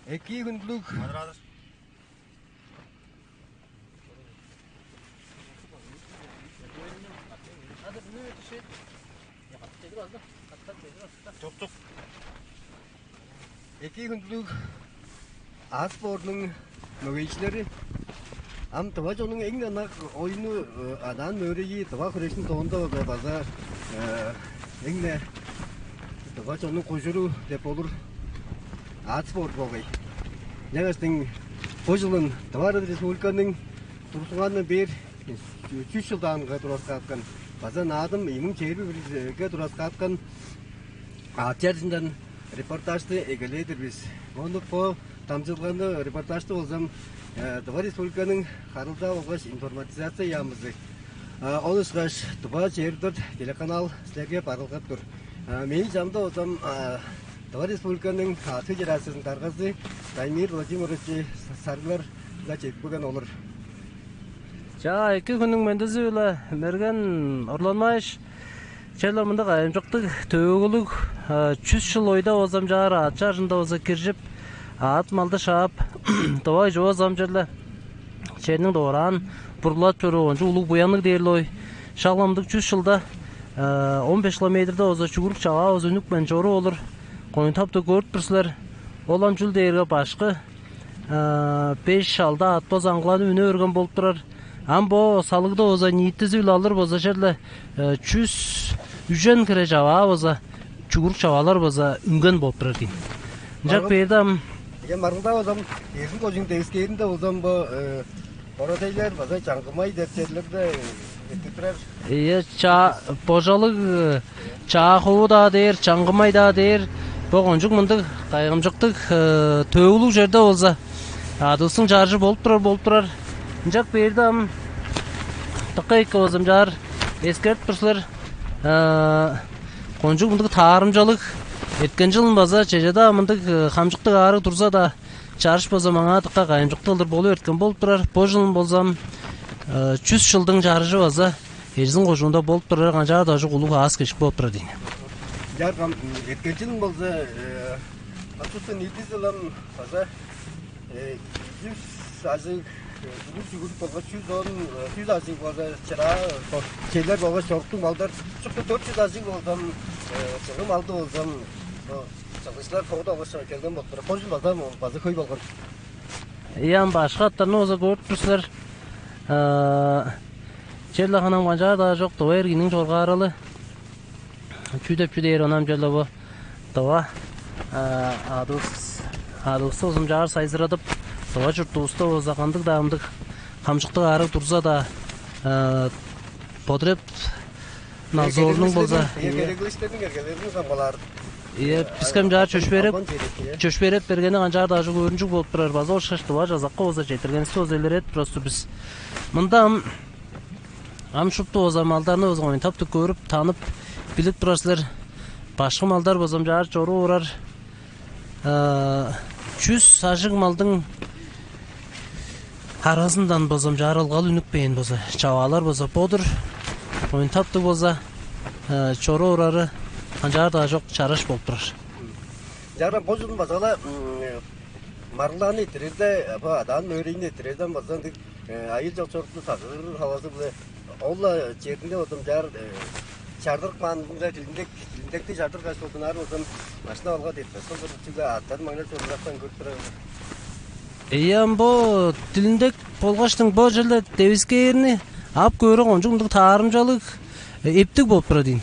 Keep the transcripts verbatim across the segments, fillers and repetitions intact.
Эки хүндүлүг. Эки хүндүлүг аът спортунуң мөгейикчилери. Ам тыва чоннуң эң ынак оюну, э, адаан мөөрейи тыва хүрештиң соонда болза база, э, эң-не тыва чоннуң кужуру деп болур аът спорт болгай. Ынчангаштың бо чылын Тыва Арат Республиканың тургустунганындан бээр чүс чылдаанга тураскааткан база Наадым ийи муң чээрби бирге тураскааткан аът чарыжындан репортажты эгелээр-дир бис. Ону бо дамчыдылганы, репортажты болзам, э, Тыва Республиканың харылзаа болгаш информатизация яамызы, э, ол ышкаш Тыва чээрби дөрт телеканал силерге барылгап тур. Э, мээң чанымда болзам, э, Тыва Республиканың Аът федерациязының даргазы Дамир Владимирович Сарыглар-ла чедип келген олур. Чаа, эки хүннүң мендизи-биле, Мерген Орланмаевич. Черле мындыг кайгамчыктыг, төөгүлүг, э, чүс чыл ойда болзам чаар аът чарыжында болза киржип, аът малды шаап, тывай чува болзам черле черниң довураан бурулап чоруур кончуг улуг буянныг дээр-ле ой. Шак-ла мындыг чүс чылда, э, он беш километрде болза чүгүрүк чаваа болза үнүпкен чоруп олур. Коюн таптыг көрүп тур силер. Ол ам чүл дээрге башкы, э, беш-алды аът болза аңгыланып үне берген болуп турар. Ам бо салыгда болза ниитизи-биле алыр болза черле, э, чүс үжен хире чаваа болза, чүгүрүк чаваалар болза үнген болуп турар дийин. Ынчап бээрде ам, ие, маргылдаа болзам, Эрзин кожуун девискээринде болзам бо, э, бородейлер база чаңгымай деп черлерде, э, эртип турар. Ие, ча-, божалыг, э, чаа хову-даа дээр, чаңгымай-даа дээр, бо кончуг мындыг кайгамчыктыг, э, төөгүлүг черде болза, аъдывыстың чарыжы болуп турар, болуп турар. Ынчап бээрде ам дыка эки болзам чаар эскерип тур силер. Э, кончуг мындыг таарымчалыг, эрткен чылын база чеже-даа мындыг, э, хамчыктыг аарыг турза-даа, чарыш болза маңаа дыка кайгамчыктыг кылдыр болуп эрткен болуп турар. Бо чылын болзам, э, чүс чылдың чарыжы база Эрзин кожуунда болуп турар, канчаар-даа чок улуг аас-кежик болуп турар дийин. Чаа, ам, м, эрткен чылын болза, э, Ачуттан ийи чылын база, э, чүс ажыг, э, чүгүр чүгүрүк болгаш чүс он, э, чүс ажыг база чыраа, э, черлер болгаш чоруктуг малдар, шупту дөрт чүс ажыг болзам, э, чыгым алды болзам, э, чылгычылар тоодагыш келген болуп турар. Бо чыл база, база хөй болган. Ийе, ам башкы аъттарны болза көрүп тур силер. Э, черле ханам канчаар-даа чок, тыва эргиниң чоргааралы. Чүү деп чүү дээр, оон ам черле бо тыва, э, аъдывыс, аъдывысты болзам чаар сайзырадып, тыва чуртувуста болза кандыг-даа мындыг хамчыктыг аарыг турза-даа, э, потреб надзорунуң болза, эргелеглиштиң эргелерин камгалаар. Ийе, биске ам чаар чөпшээреп, албан черек, ийе, чөпшээреп бергени канчаар-даа чок өөрүнчүг болуп турар. База ол ышкаш тыва чазакка болза четтиргенивисти болза илередип турар-дыр бис. Мында ам, ам шупту болза малдарны болза оюн таптыг көрүп, танып, билип турар силер. Башкы малдар болзам чаар чоруп орар. Э, чүс ажыг малдың аразындан болзам чаар ылгалы үнүпкен болза, чаваалар болза бо-дур. Оюн таптыг болза, э, чоруп орары канчаар-даа чок чараш болуп турар. Чаа, ам бо чылын база-ла, м, маргылдааны эрттирерде, бо адаан мөөрейни эрттирерден база ындыг, э, айыыл чок чорукту сагыыр талазы-биле ол-ла черинде болзам чаар, э, чардырып каан, мында тилиндек, тилиндекти чардырып кааш болза, ынаар болзам машина алга деп, сол бир чүгле аъттарын маңнап чоруур аъттан көрүп турар. Ийе, ам бо тилиндек болгаштың бо черле девискээрни ап көөрү кончуг мындыг таарымчалыг, э, эптиг болуп турар дийин.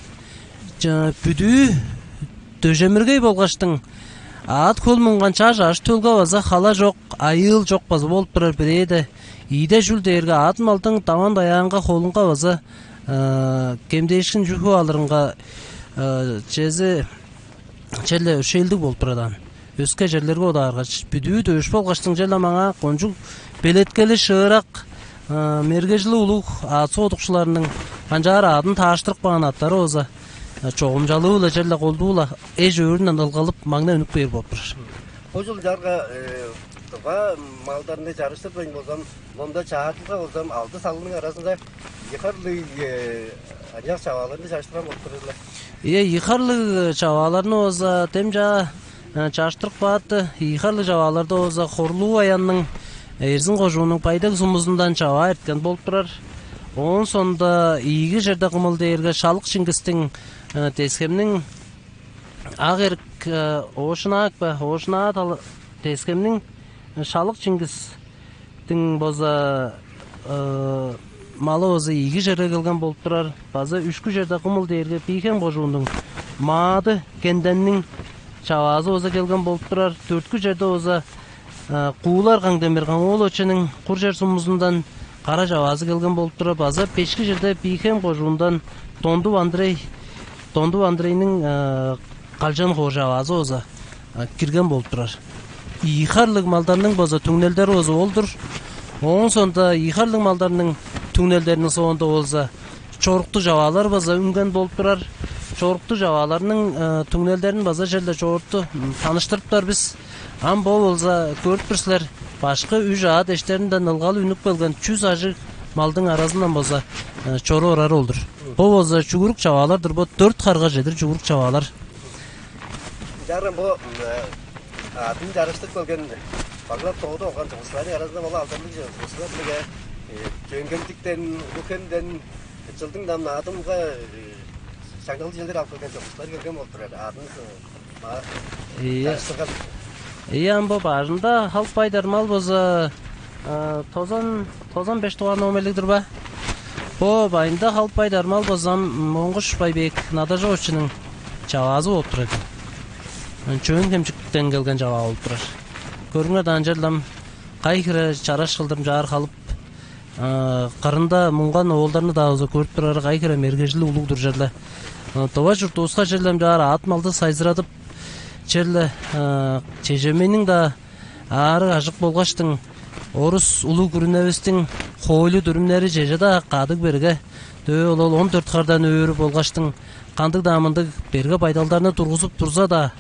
Ча-, бүдүү дөжемиргей болгаштың аът хөл мунган чаш ажы-төлге база хала чок, айыыл чок база болуп турар бирээде. Ийиде чүл дээрге аът малдың даван-даяанга, холунга база, э, кемдээшкин чүү алырынга, э, чези черле өршээлдиг болуп турар даан. Өске черлерге бодаарга, бүдүү дөш болгаштың черле маңаа кончуг белеткели шыырак, э, мергежили улуг аът соодукчуларының канчаар аъдын тааштырып каан аъттары болза, э, чогумчалыы-биле черле колдуу-ла эш өөрүнден ылгалып, маңнай үнүп кээр болуп турар. Бо чыл чаарга, э, тыва малдарны чарыштырбайн болзам, номда чаадылга болзам, алды салының аразында ийи харлыг, э, аныяк чавааларны чарыштырган болуп турар-ла. Ийе, ийи харлыг чавааларны болза, дем чаа Чаштырык баатты ийи харлыг чавааларда болза Хорлуу аянның Эрзин кожууннуң Бай-Даг сумузундан чаваа эрткен болуп турар. Оон соонда ийиги черде кымыл дээрге Шалык Чингистиң Тес-Хемниң Ак Эрик, Оошунаак бе, Оошунаа талы Тес-Хемниң Шалык Чингистиң болза малы болза ийиги черге келген болуп турар. База үшкү черде кымыл дээрге Бии-Хем кожууннуң Маады Кенденниң чаваазы болза келген болуп турар. Дөрткү черде болза Куулар Каң-Демир Каң-ооловичиниң Кур-Чер сумузундан кара чаваазы келген болуп турар. База бешки черде Бии-Хем кожуундан Дондуп Андрей, Дондуп Андрейниң Калчан хоор чаваазы болза кирген болуп турар. Ийи харлыг малдарның болза түңнелдери болза ол-дур. Оон соонда ийи харлыг малдарның түңнелдериниң соонда болза чоруктуг чаваалар база үнген болуп турар. Чоруктуг чавааларның түңнелдерин база черле чоорту таныштырыптар бис. Ам бо болза көрүп тур силер, башкы үш аът эштеринден ылгалы үнүп келген чүс ажыг малдың аразындан болза чоруп орары ол-дур. Бо болза чүгүрүк чаваалар-дыр, бо дөрт харга чедир чүгүрүк чаваалар. Чаарым бо аъдын чарыштып келген баглап тоодуп алган чылгычыларның аразында ол алдарлыг чылгычылар-биле Чөөн-Хемчиктен, Улуг-Хемден, чылдың дам Наадымга шаңналдыг черлер алып келген чылгычылар келген болуп турар. Аъдын Ийе. Чарыштырган. Ийе, ам бо бажында халып байдар мал болза тозан тозан беш дугаар номерлиг-дир ба? Бо байында халып байдар мал болза ам Монгуш Байбек Надажовичиниң чаваазы болуп турар экен. Чөөн-Хемчиктен келген чаваа болуп турар. Көрүңер даан, черле ам кайы хире чараш кылдыр чаар халып, кырында мунган оолдарны-даа болза көрүп турары кайы хире мергежили улуг-дур черле. Тыва чуртувуска черле ам чаар аът малды сайзырадып, черле чежемейниң-даа аарыг-ажык болгаштың, орус улуг күрүневистиң хоойлу-дүрүмнери чеже-даа кадыг берге, дөө ол он дөрт хардан өрү болгаштың, кандыг-даа мындыг берге байдалдарны тургузуп турза-даа,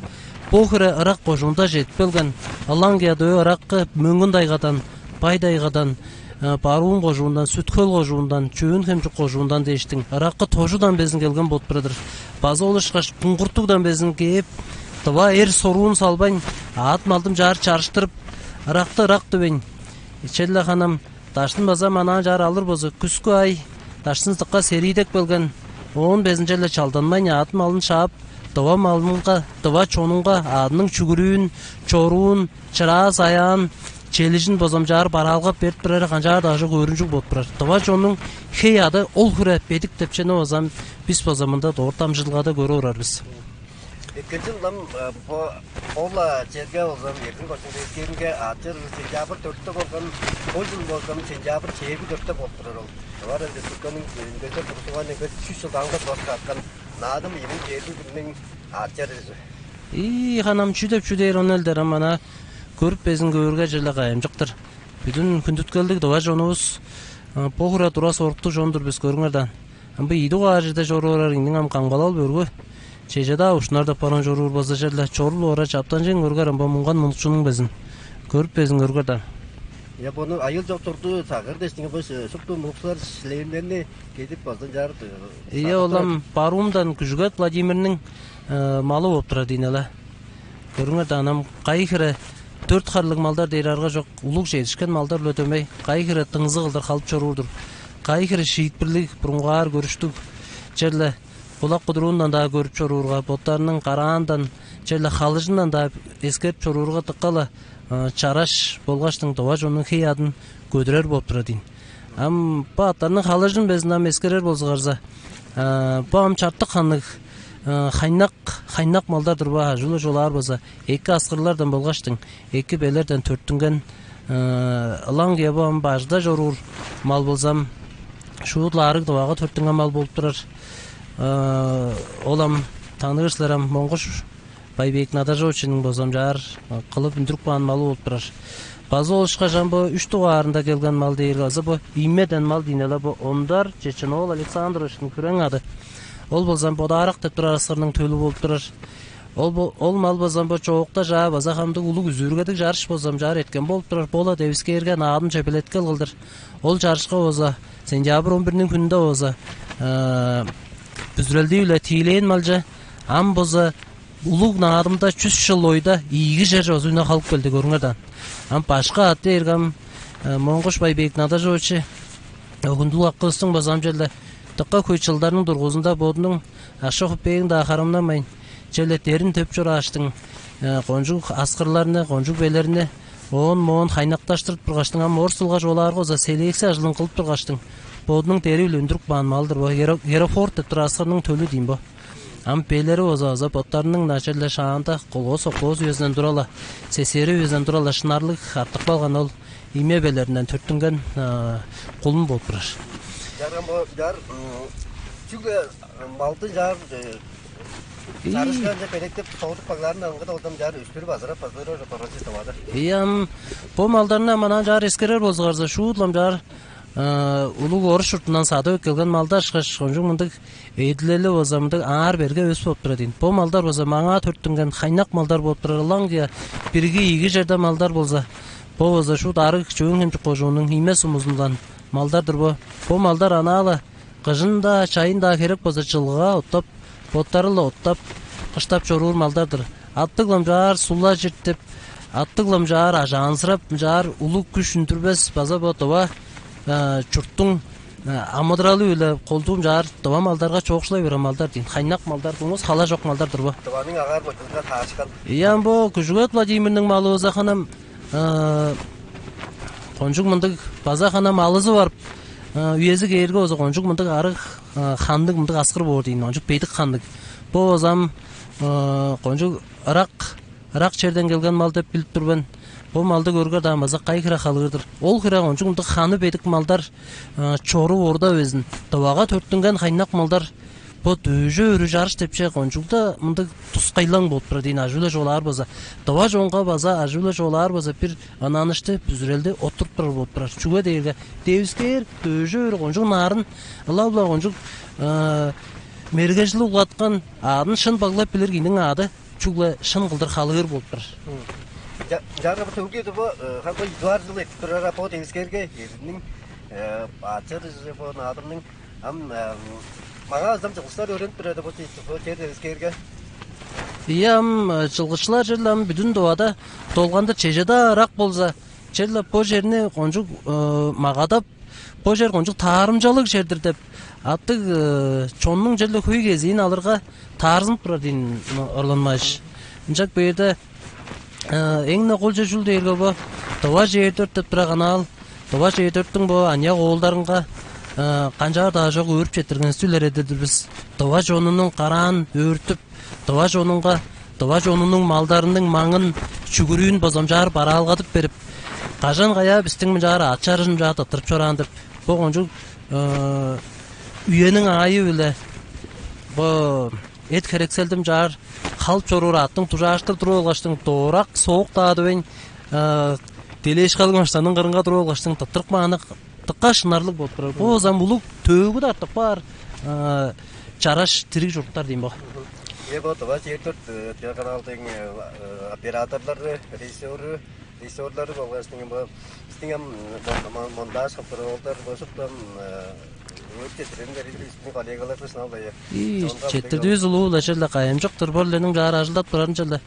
бо хире ырак кожуунда чедип келген, ылаңгыя дөө ыраккы Мөңгүн-Тайгадан, Бай-Тайгадан, Барыын кожуундан, Сүт-Хөл кожуундан, Чөөн-Хемчик кожуундан дээштиң, ыраккы Тожудан безин келген болуп турар-дыр. База ол ышкаш Куңгуртугдан безин кээп, тыва эр соруун салбайн, аът-малдым чаар чарыштырып, ыракты ырак дивейн, черле ханам даштын база манаан чаар алыр болза, күскү ай даштын дыка сериидеп келген, оон безин черле чалданмайн, аът-малын шаап, тыва малынга, тыва чонунга аъдының чүгүрүүн, чоруун, чыраа-саяан, челижин бозамчаар бараалгап берип турары канчаар-даа ажык өөрүнчүг болуп турар. Тыва чоннуң хей-аъды ол хире бедик деп чүвени база бис база мында дорт дамчыдылгада көрүп орар бис. Экинчи ылам бо ол-ла черге болза Эрзин кожуун девискээринге аът чарыжы сентябрь дөртте болган, бо чыл болза сентябрь чээрби дөртте болуп турар ол. Тыва республиканың үндезер тургузуңан эңгес чүс чыл даңгы тураскааткан Наадым ийиниң чээрби күнүнүң аът чарыжы. Ии, ханам, чүү деп чүү дээр, ону элдер ам ана көрүп безин көөрге черле кайгамчыктыр. Бүдүн хүндүткелдиг тыва чонувус бо хире тура-соруктуг чон-дур бис, көрүңер даан. Ам бо ийи дугаар черде чоруп орар ийниң ам камгалал бөргү чеже-даа ушнар деп барган чоруур болза черле, чорул ора чаптанчыын көргер ам бо мунган мунукчунуң безин. Көрүп безин көргер даан. Я, бону айыл чок турду сагыр дээштиң бо шупту мунукчулар шлемнерни кедип база чаар. Ийе, ол ам Барыындан Күжүгет Владимирниң малы болуп турар дийин але. Көрүңер даан, ам кайы хире дөрт харлыг малдар дээр арга чок, улуг чедишкен малдар-биле дөмей, кайы хире дыңзыг кылдыр халып чоруур-дур. Кайы хире шиитпирлиг, бурунгаар көрүштүг, черле кулак-кудуруундан-даа көрүп чоруурга, боттарының караандан, черле халыжындан-даа эскерип чоруурга, дыка-ла чараш болгаштың тыва чоннуң хей-аъдын көдүрер болуп турар дийин. Ам бо аъттарның халыжын безин ам эскерер болзуңарза, бо ам чартык ханныг хайнак, хайнак малдар-дыр бо, ажыы-ла чугаалаар болза, эки аскырлардан болгаштың, эки белерден төрүттүнген, ылаңгыя бо ам бажыда чоруур мал болза ам, шуут-ла арыг тывага төрүттүнген мал болуп турар. Ол ам таныыр силер ам, Монгуш Байбек Надажовичиниң бозамчаар кылып үндүрүп каан малы болуп турар. База ол ышкаш ам бо үш дугаарында келген мал дээрге база бо иймеден мал дийин але, бо Ондар Чечен-оол Александровичиниң хүрең-ады. Ол болза ам Бодаарак деп турар аскырның төлү болуп турар. Ол бо-, ол мал база ам бо чоокта чаа база хамдык улуг үзүүргедиг чарыш бозамчаар эрткен болуп турар. Бо-ла девискээрге Наадымче белеткел кылдыр. Ол чарышка база сентябрь он бирниң хүнүнде база бүзүрелдии-биле тиилээн малче. Ам база улуг наадымда чүс чыл ойда ийиги чер чозу үне халып келди, көрүңер даан. Ам башкы аът дээрге ам Монгуш Байбек Надажович, Хүндүлүг акывыстың база ам черле дыка хөй чылдарның дургузунда бодунуң акша-көпеегин-даа харамнанмайн, черле дерин төп чорааштың, кончуг аскырларны, кончуг белерни оон-моон хайнакташтырып тургаштың, ам орус дылга чугаалаарга болза селекция ажылын кылып тургаштың, бодунуң дери-биле үндүрүп каан мал-дыр бо. Геро-, Герофорд деп турар аскырның төлү дийин бо. Ам белери болза база боттарының началда шаанда колхоз, совхоз үезинден тура-ла, СССР үезинден тура-ла шынарлыг артып калган ол ийме белеринден төрүттүнген кулун болуп турар. Чарган бо чар чүгле малдың чаар чарышканче белектеп, сорудуп баглаарын аңгыда олдам чаар өстүрүп азырап базылыр ошо коргочу тавада. Ийе, ам бо малдарны ам анаа чаар эскерер болзуңарза, шуут-ла ам чаар улуг орус чуртундан садып эккелген малдар ышкаш, кончуг мындыг эдилели болза мындыг аар-берге эвес болуп турар дийин. Бо малдар болза маңаа төрүттүнген хайнак малдар болуп турар. Ылаңгыя бирги ийиги черде малдар болза, бо болза шуут арыг Чөөн-Хемчик кожууннуң ийме сумузундан малдар-дыр бо. Бо малдар анаа-ла кыжын-даа, чайын-даа херек болза чылгыга оттап, боттары-ла оттап, кыштап чоруур малдар-дыр. Аттыг-ла ам чаар сула чиртип, аттыг-ла ам чаар ажаанзырап, ам чаар улуг күш үндүрбес база бо тыва чурттуң амыдыралы-биле колдуу ам чаар тыва малдарга чоокшулай берген малдар дийин. Хайнак малдар, дуңмус хала чок малдар-дыр бо. Тываның агаар-бойдузунга таарышкан. Ийе, ам бо Күжүгет Владимирниң малы болза ханам кончуг мындыг база ханам алызы барып, үези кээрге болза кончуг мындыг арыг ханныг мындыг аскыр боор дийин, кончуг бедик ханныг. Бо болза ам кончуг ырак ырак черден келген мал деп билип тур мен. Бо малды көргер даан база кай хире халыыр-дыр. Ол хире кончуг мындыг ханы бедик малдар чоруп орда безин. Тывага төрүттүнген хайнак малдар бо дөже өрү чарыш депче кончугда мындыг тускайлаң болуп турар дийин, ажыы-биле чугаалаар база. Тыва чонга база ажыы-биле чугаалаар база бир ынанышты, бүзүрелди оттуруп турар болуп турар. Чүге дээрге девискээр дөже өрү кончуг нарын, ылап-ла кончуг мергежил улгаткан, аъдын шын баглап билир кижиниң аъды чүгле шын кылдыр халыыр болуп турар. Чарга бо төгүлгеди бо хамба идуар жыл этип турар бо девискээрге эринниң ачар бо наадымның ам маңаа ызам чылгыштар өөренип турар бо чер девискээрге. Ийе, ам чылгычылар черле ам бүдүн Тывада долгандыр чеже-даа ырак болза, черле бо черни кончуг магадап, бо чер кончуг таарымчалыг чер-дир деп, аттыг чоннуң черле хөй кезиин алырга таарзынып турар дийин, орланмааш. Ынчак бээрде эң-не кол чер чүл дээрге бо Тыва чээрби дөрт деп тура канаал. Тыва чээрби дөрттүң бо аныяк оолдарынга канчаар-даа чок өөрүп четтирген сүлер эдер-дир бис. Тыва чонунуң караан өөртүп, тыва чонунга, тыва чонунуң малдарының маңын, чүгүрүүн база ам чаар бараалгадып берип, кажан-каяа бистиң мынчаар аът чарыжын мынчаар тырттырып чораан деп, бо кончуг үениң аайы-биле бо эт-херекселди мынчаар халып чоруур аъттың дужааштыр туруп алгаштың, доорак соок-даа дивейн, делээш калган баштарның кырынга туруп алгаштың, тырттырып кааны дыка шынарлыг болуп турар. Бо ызам улуг төөгү-даа артып каар чараш дириг чуруктар дийин бо. Ийе, бо Тыва чээрби дөрт телеканалдың операторлары, режиссеры, режиссерлары болгаш бо бистиң ам монтаж кылып турар оолдар бо шупту ам өөрүп четтирерин берген бистиң коллегалар шынап-ла. Ийе, четтирдивис улуу-биле, черле кайгамчык-тыр бо силерниң чаар ажылдап турарың черле.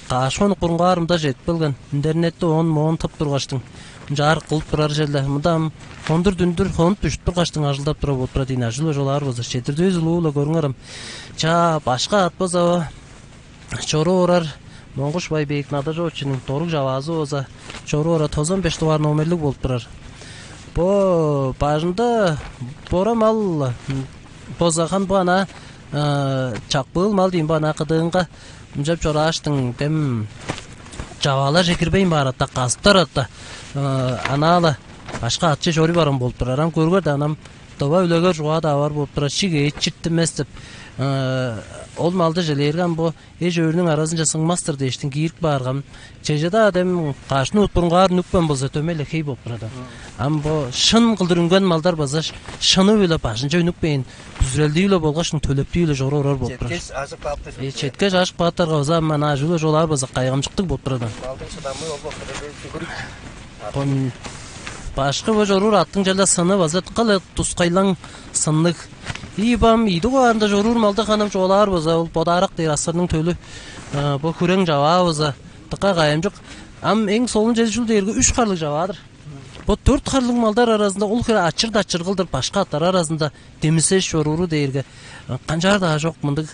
Каш хонук бурунгаар мында чедип келген, интернетти оон-моон тып тургаштың, мынчаар кылып турар черле. Мында ам хондур-дүндүр хонуп дүжүп тургаштың ажылдап турар болуп турар дийин, ажыы-биле чугаалаар болза. Четтирдивис улуу-биле, көрүңер ам. Чаа, башкы аът база чоруп орар Монгуш Байбек Надажовичиниң доруг чаваазы болза чоруп орар, тозан беш дугаар номерлиг болуп турар. Бо бажында бора мал болза хан бо анаа чакпыыл мал дийин бо, анаа кыдыынга мынчап чорааштың, дем чавааларже кирбейн баар атта, казыптар атта, анаа-ла башкы аътче чоруй барган болуп турар. Ам көрүңер даан, ам тыва үлегер чугаа-даа бар болуп турар, чиг эът чиртинмес деп. Ол малды чижээлээрге ам бо эш-өөрүнүң аразынче сыңмас-тыр дээштиң киирип каарга, ам чеже-даа дем каш минут бурунгаар үнүпкен болза, дөмей-ле хей болуп турар даан. Ам бо шын кылдыр үнген малдар база шыны-биле бажынче үнүпкээн, бүзүрелдии-биле болгаш төлептии-биле чоруп орар болуп турар. Четкеш ажып кааптар. Четкеш ажып кааптарга база ам анаа ажыы-биле чугаалаар база кайгамчыктыг болуп турар даан. Малдың шыдамы ол болуп турар. Башкы бо чоруур аъттың черле сыны база дыка-ла тускайлаң сынныг. Ийи бам ийди кугаарында чоруур малды ханам чугаалаар база, ол бодаарак дээр асырның төлү, бо хүрең чаваа база дыка кайымчык. Ам эң солун чеди чүл дээрге үш харлыг чаваа-дыр. Бо дөрт харлыг малдар аразында ол хире ачыр-дачыр кылдыр башка аттар аразында демисеш чорууру дээрге канчаар-даа чок мындыг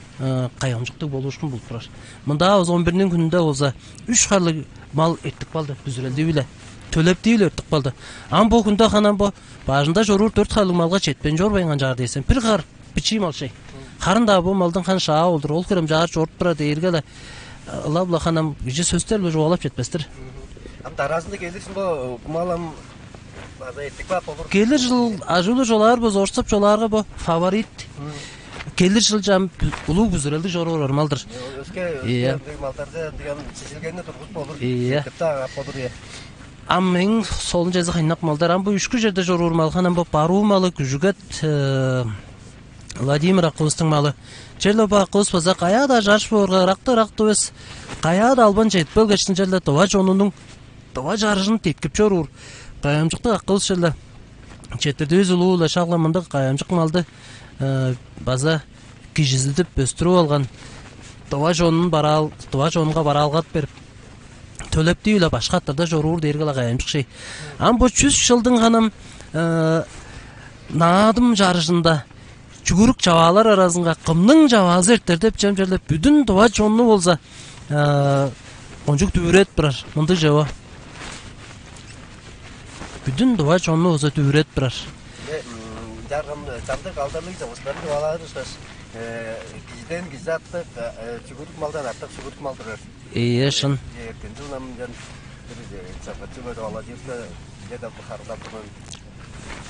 кайгамчыктыг болуушкун болуп турар. Мында база он бирниң хүнүнде болза үш харлыг мал эртип калды, бүзүрелдии-биле төлептии-биле эртип калды. Ам бо хүнде ханам бо бажында чоруур дөрт харлыг малга четпейн чорбайн канчаар дээсен, бир хар бичии мал шей. Харын-даа бо малдың хан шаа олдур, ол хире мынчаар чоруп турар дээрге-ле ылап-ла ханам кижи сөстер-биле чугаалап четпес-тир. Ам дараазында келир чыл бо мал ам база эртип каап болур. Келир чыл ажуулу чолаар бо, зорстап чолаарга бо фаворит. Келир чыл чам улуг бүзүрелдиг чоруур ормал-дыр. Өске Ийе. Малдарга деген чижилгени тургузуп болур. Ийе. Эртип-даа каап болур, ийе. Ам эң солун чезе хайнак малдар. Ам бу үшкү черде чоруур мал ханам бо баруу малы күжүгет Владимир акывыстың малы. Черле бо акывыс база каяа-даа чарыш боорга ыракты-ыракты эвес, каяа-даа албан чедип келгештин черле дыва чонунуң дыва чарыжын деткип чоруур кайгамчыктыг акывыс черле. Четирдивис улуу-ла шагла мындыг кайгамчык малды база кижизидип өстүрүп алган, дыва чонун бараал дыва чонунга бараалгат берип, төлептии-биле башка аттарда чоруур дээрге-ла кайгамчык шей. Ам бо чүс чылдың ханам наадым чарыжында чүгүрүк чаваалар аразынга кымның чаваазы эртер деп чемчерлеп, бүдүн дыва чонну болза кончуг дүвүрээт турар мындыг чево. Бүдүн дыва чонну болза дүвүрээт турар. Чаргым чамдык алдарлыг чавыштарын чугаалаар ышкаш, кижиден кижи артык, чүгүрүк малдан артык чүгүрүк мал турар. Ийе, шын. Эртен чылын ам ынчан бир чапкачы бер оладыырда, биле да харылап турган.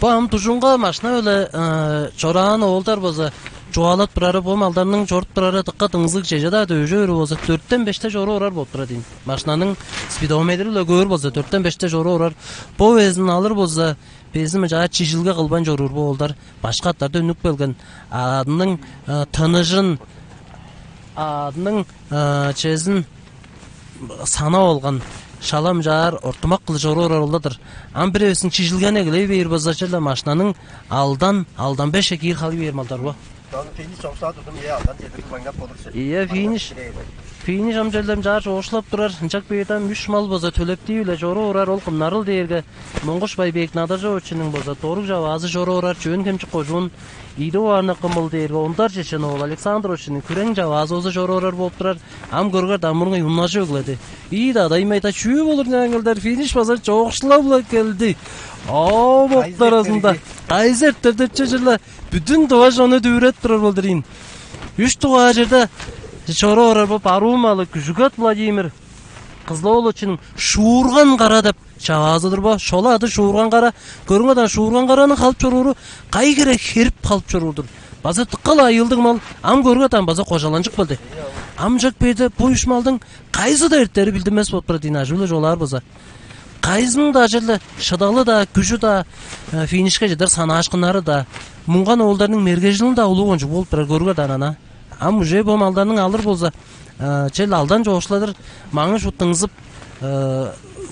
Бо ам дужунга машина-биле чораан оолдар болза чугаалап турары, бо малдарның чоруп турары дыка дыңзыг, чеже-даа дөже өрү болза дөрттен беште чору орар болуп турар дейн. Машинаның спидометри-биле көөр болза дөрттен беште чору орар. Бо безин алыр болза безин мынчаа чижилге кылбайн чоруур бо оолдар башка аттарда үнүп келген аадының тыныжын, аадының чезин санап алган шала мынчаар ортумак кылы чоруур оралдадыр. Ам бир эвесиң чижилгени эгелей бээр болза черле машинаның алдан алдан бешке киир халый бээр малдар бо. Финиш чоксаа турдум, е алдан чедирип маңнап болурчу. Ийе, финиш. Финиш ам черле мынчаар чоокшулап турар. Ынчак бээрден үш мал болза төлептии-биле чоруур орар, ол кымнарыл дээрге Монгуш Байбек Надажовичиниң болза доруг чаваазы чоруур орар, Чөөн-Хемчик кожуун. Ийди баарны кымыл дээрге Ондар Чечен-оол Александровичиниң хүрең чаваазы болза чоруур орар болуп турар. Ам көргер дамырыңай уннажып эгеледи. Ийи-даа даймай-даа чүү болур нээңелдер, финиш база чоокшулап-ла келди. Оо, боктар аразында кайзы эртер деп чежир-ле бүдүн дыва чонну дүвүреп турар болдур ийин. Үш дугаар черде чоруп орар бо баруун малы Күжүгет Владимир Кызыл-оол Очунуң Шуурган-Кара деп чаваазы-дыр бо. Шола ады Шуурган-Кара. Көрүңер даан, Шуурган-Караның халып чорууру кайы хире херип халып чоруур-дур. База дыка-ла айыылдыг мал, ам көрүңер даан, база кожаланчык болду. Амчак бээрде бо үш малдың кайызы-даа эртери билдинмес болуп турар дийин, ажыы-биле чугаалаар болза. Кайызының-даа черле шыдалы-даа, күжү-даа, финишке чедер санаашкыннары-даа, мунган оолдарның мергежили-даа улуг кончуг болуп турар, көрүңер даан ана. Ам уже бо малдарның алыр болза, чел алдан чоокшуладыр маңы шут дыңзып,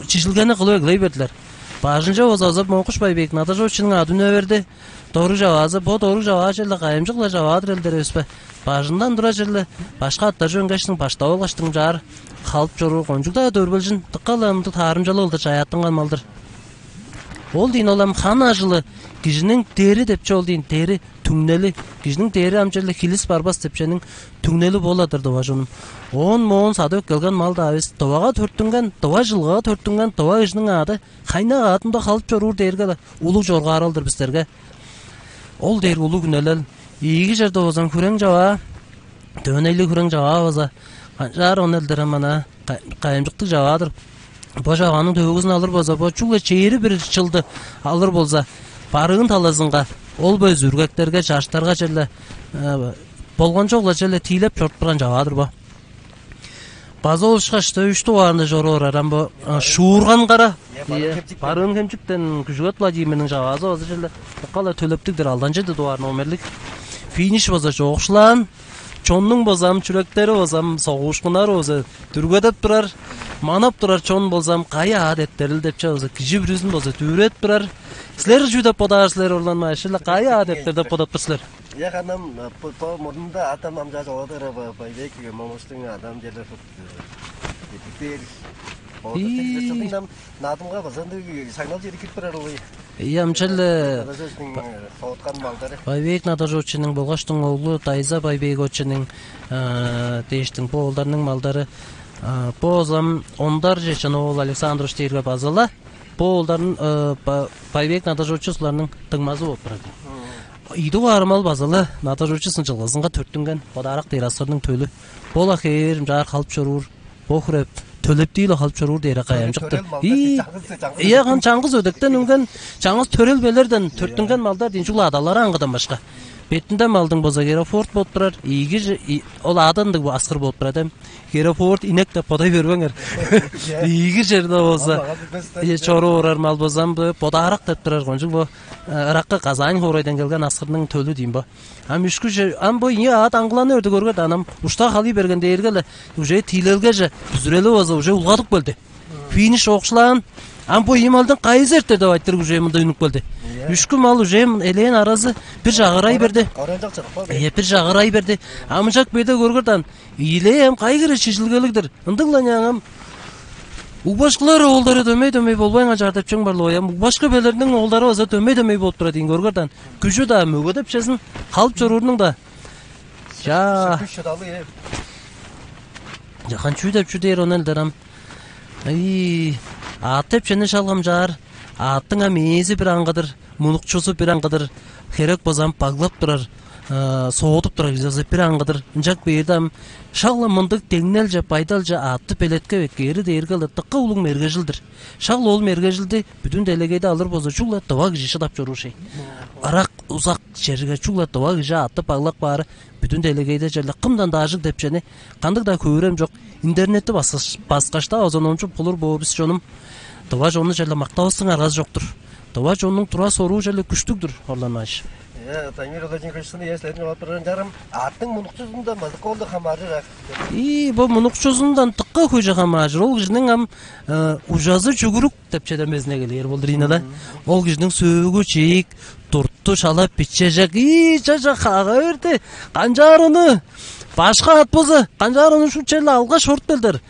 чижилгени кылып эгелей бердилер. Бажынче болза ызап Моңкуш Байбек Надажовичиниң ады үне берди. Доруг чаваазы, бо доруг чаваа черле кайымчык-ла чаваа-дыр элдер эвеспе. Бажындан тура черле башка аттар чөңгештиң баштап алгаштың чаар халып чоруур кончуг-даа дөрбелчин, дыка-ла ындыг таарымчалыг кылдыр чаяаттынган мал-дыр. Ол дийин ол ам хан ажылы, кижиниң дери деп чүве ол дийин, дери, түңнели, кижиниң дери ам черле хилис барбас деп чүвениң түңнели бо-ла-дыр, дыва чонум. Оон моон садып эккелген мал-даа эвес, дывага төрүттүнген, дыва чылгыга төрүттүнген дыва кижиниң аады хайнак аадында халып чоруур дээрге-ле улуг чоргаарал-дыр бистерге. Ол дээрге улуг үнелел. Ийиги черде болза ам хүрең чаваа, дөөнейлиг хүрең чаваа болза, канчаар ону элдер ам ана, кайымчыктыг чаваа-дыр. Бо чавааның төөгүзүн алыр болза, бо чүгле чээри бир чылды алыр болза, барыын талазынга ол бо үзүргектерге, чаштарга черле болган чогла черле тиилеп чоруп турган чаваа-дыр бо. База ол ышкаш-даа үш дугаарында чоруп орар ам бо Шуурган-Кара. Ийе, Барыын-Хемчиктен Күжүгет Владимирниң чаваазы база черле дыка-ла төлептиг-дир, алдан чеди дугаар номерлиг. Финиш база чоокшулаан. Чоннуң база ам чүректери база ам, согуушкуннары база дүргедеп турар. Манап турар чон болза ам кайы аът эртерил деп чүве база кижи бүрүзүн база дүвүреп турар. Силер чүү деп бодаар силер, орланмай? Шила кайы аът эртер деп бодап тур силер? Я ханам, по мурнунда адам амчаа жоладыр ба, байбек момустуң адам жерлер хут. Эдиктер. Ии. Чылдыңдан надымга база ындыг шаңнал жери кирип турар улуй. Ийе, амчал. Соотхан малдары. Байбек Надажочунуң болгаштың оглу Дайза Байбековичиниң дээштиң бо оолдарның малдары. Бо озам ондар чечен оол Александрович дээрге базала. Бо оолдарын Байбек Надажочу суларның дыңмазы болуп турар. Ийди куарымал базала Надажочу сынчылгызынга төрттүнген бодаарак дээр асырның төлү. Бола хээрим жаар халып чоруур. Бо хире төлептии-ле халып чоруур дээре кайамчыктыр. Төрел малдар Ии, чаңгыс, чаңгыс Ийе, кан чаңгыс өдектен үнген, чаңгыс төрелбелерден төрттүнген малдар дин чугла адалары аңгыдан башка. Бетинде малдың боза Герофорд болуп турар. Ийги же- и- ол адан дыг аскыр болуп турар дем. Герофорд инек деп бодай бербеңер. Ийги жерде болза Ие чору орар мал бозам бу бодаарак деп турар кончуг бу ыракка Казань хоорайдан келген аскырның төлү дейм бо. Ам үшкү же ам бо ийи аат аңгыланы өрдү көргөр анам ушта халый берген дээрге-ле уже тиилелгеже бүзүрели болза уже улгадып келди. Финиш окшулаан. Ам бо ийи малдың кайызы эртер деп айтырыг уже мында үнүп келди. Үшкү мал уже элээн аразы бир жагырай берди. Оранжак чырыкпа Э, бир жагырай берди. Амыжак беде көргөрдан. Илээ ам кайгыра чижилгелигдир. Ындыгла няңам. Угбашкылар оолдары дөмей-дөмей болбайн ажаардап чоң барлы оям. Угбашкы белерниң оолдары база дөмей-дөмей болуп тура дейин көргөрдан. Күжү-даа мөгөдепчезин халып чоруурнуң-да. Чаа. Күш шыдалы э. Жахан чүү деп чүү дээр ону элдер ам. Ай, аат деп чени шалгам чаар. Ааттың ам ээзи бир аңгыдыр, мунукчузу бир аңгыдыр. Херек базам баглап турар, соодуп турар кижи бир аңгыдыр. Ынчак бээрде ам шагла мындыг деңнелче, байдалче аатты белеткевет кээри дээрге-ле дыкка улуг мергежилдир. Шак-ла ол мергежилди бүдүн делегейде алыр болза, чүгле дыва кижи шыдап чоруур шей. Ырак, узак черге чүгле дыва кижи аъттып баглап каары бүдүн делегейде черле кымдан-даа ажыг деп чени кандыг-даа хөөрем чок. Интернетти баскаш-даа озон ончуп кылыр боор бис чонум. Дыва чонну черле мактавыстың аргазы чок-тур. Дыва чоннуң тура соруу черле күштүг-дүр, орланмаш. Э, Дамир Владимирович, сыны эс эрин алып турган жарым. Аттың мунукчузундан базык болду хамааржыр. И бо мунукчузундан тыкка хөже хамааржыр. Ол кижиниң ам ужазы чүгүрүк деп чедемезине келээр болду Ринада. Ол кижиниң сөөгү чийик, туртту шалап бичежек. И чажа хага берди. Канчаар ону башка ат болза, канчаар ону шу черле алгаш орут белдер.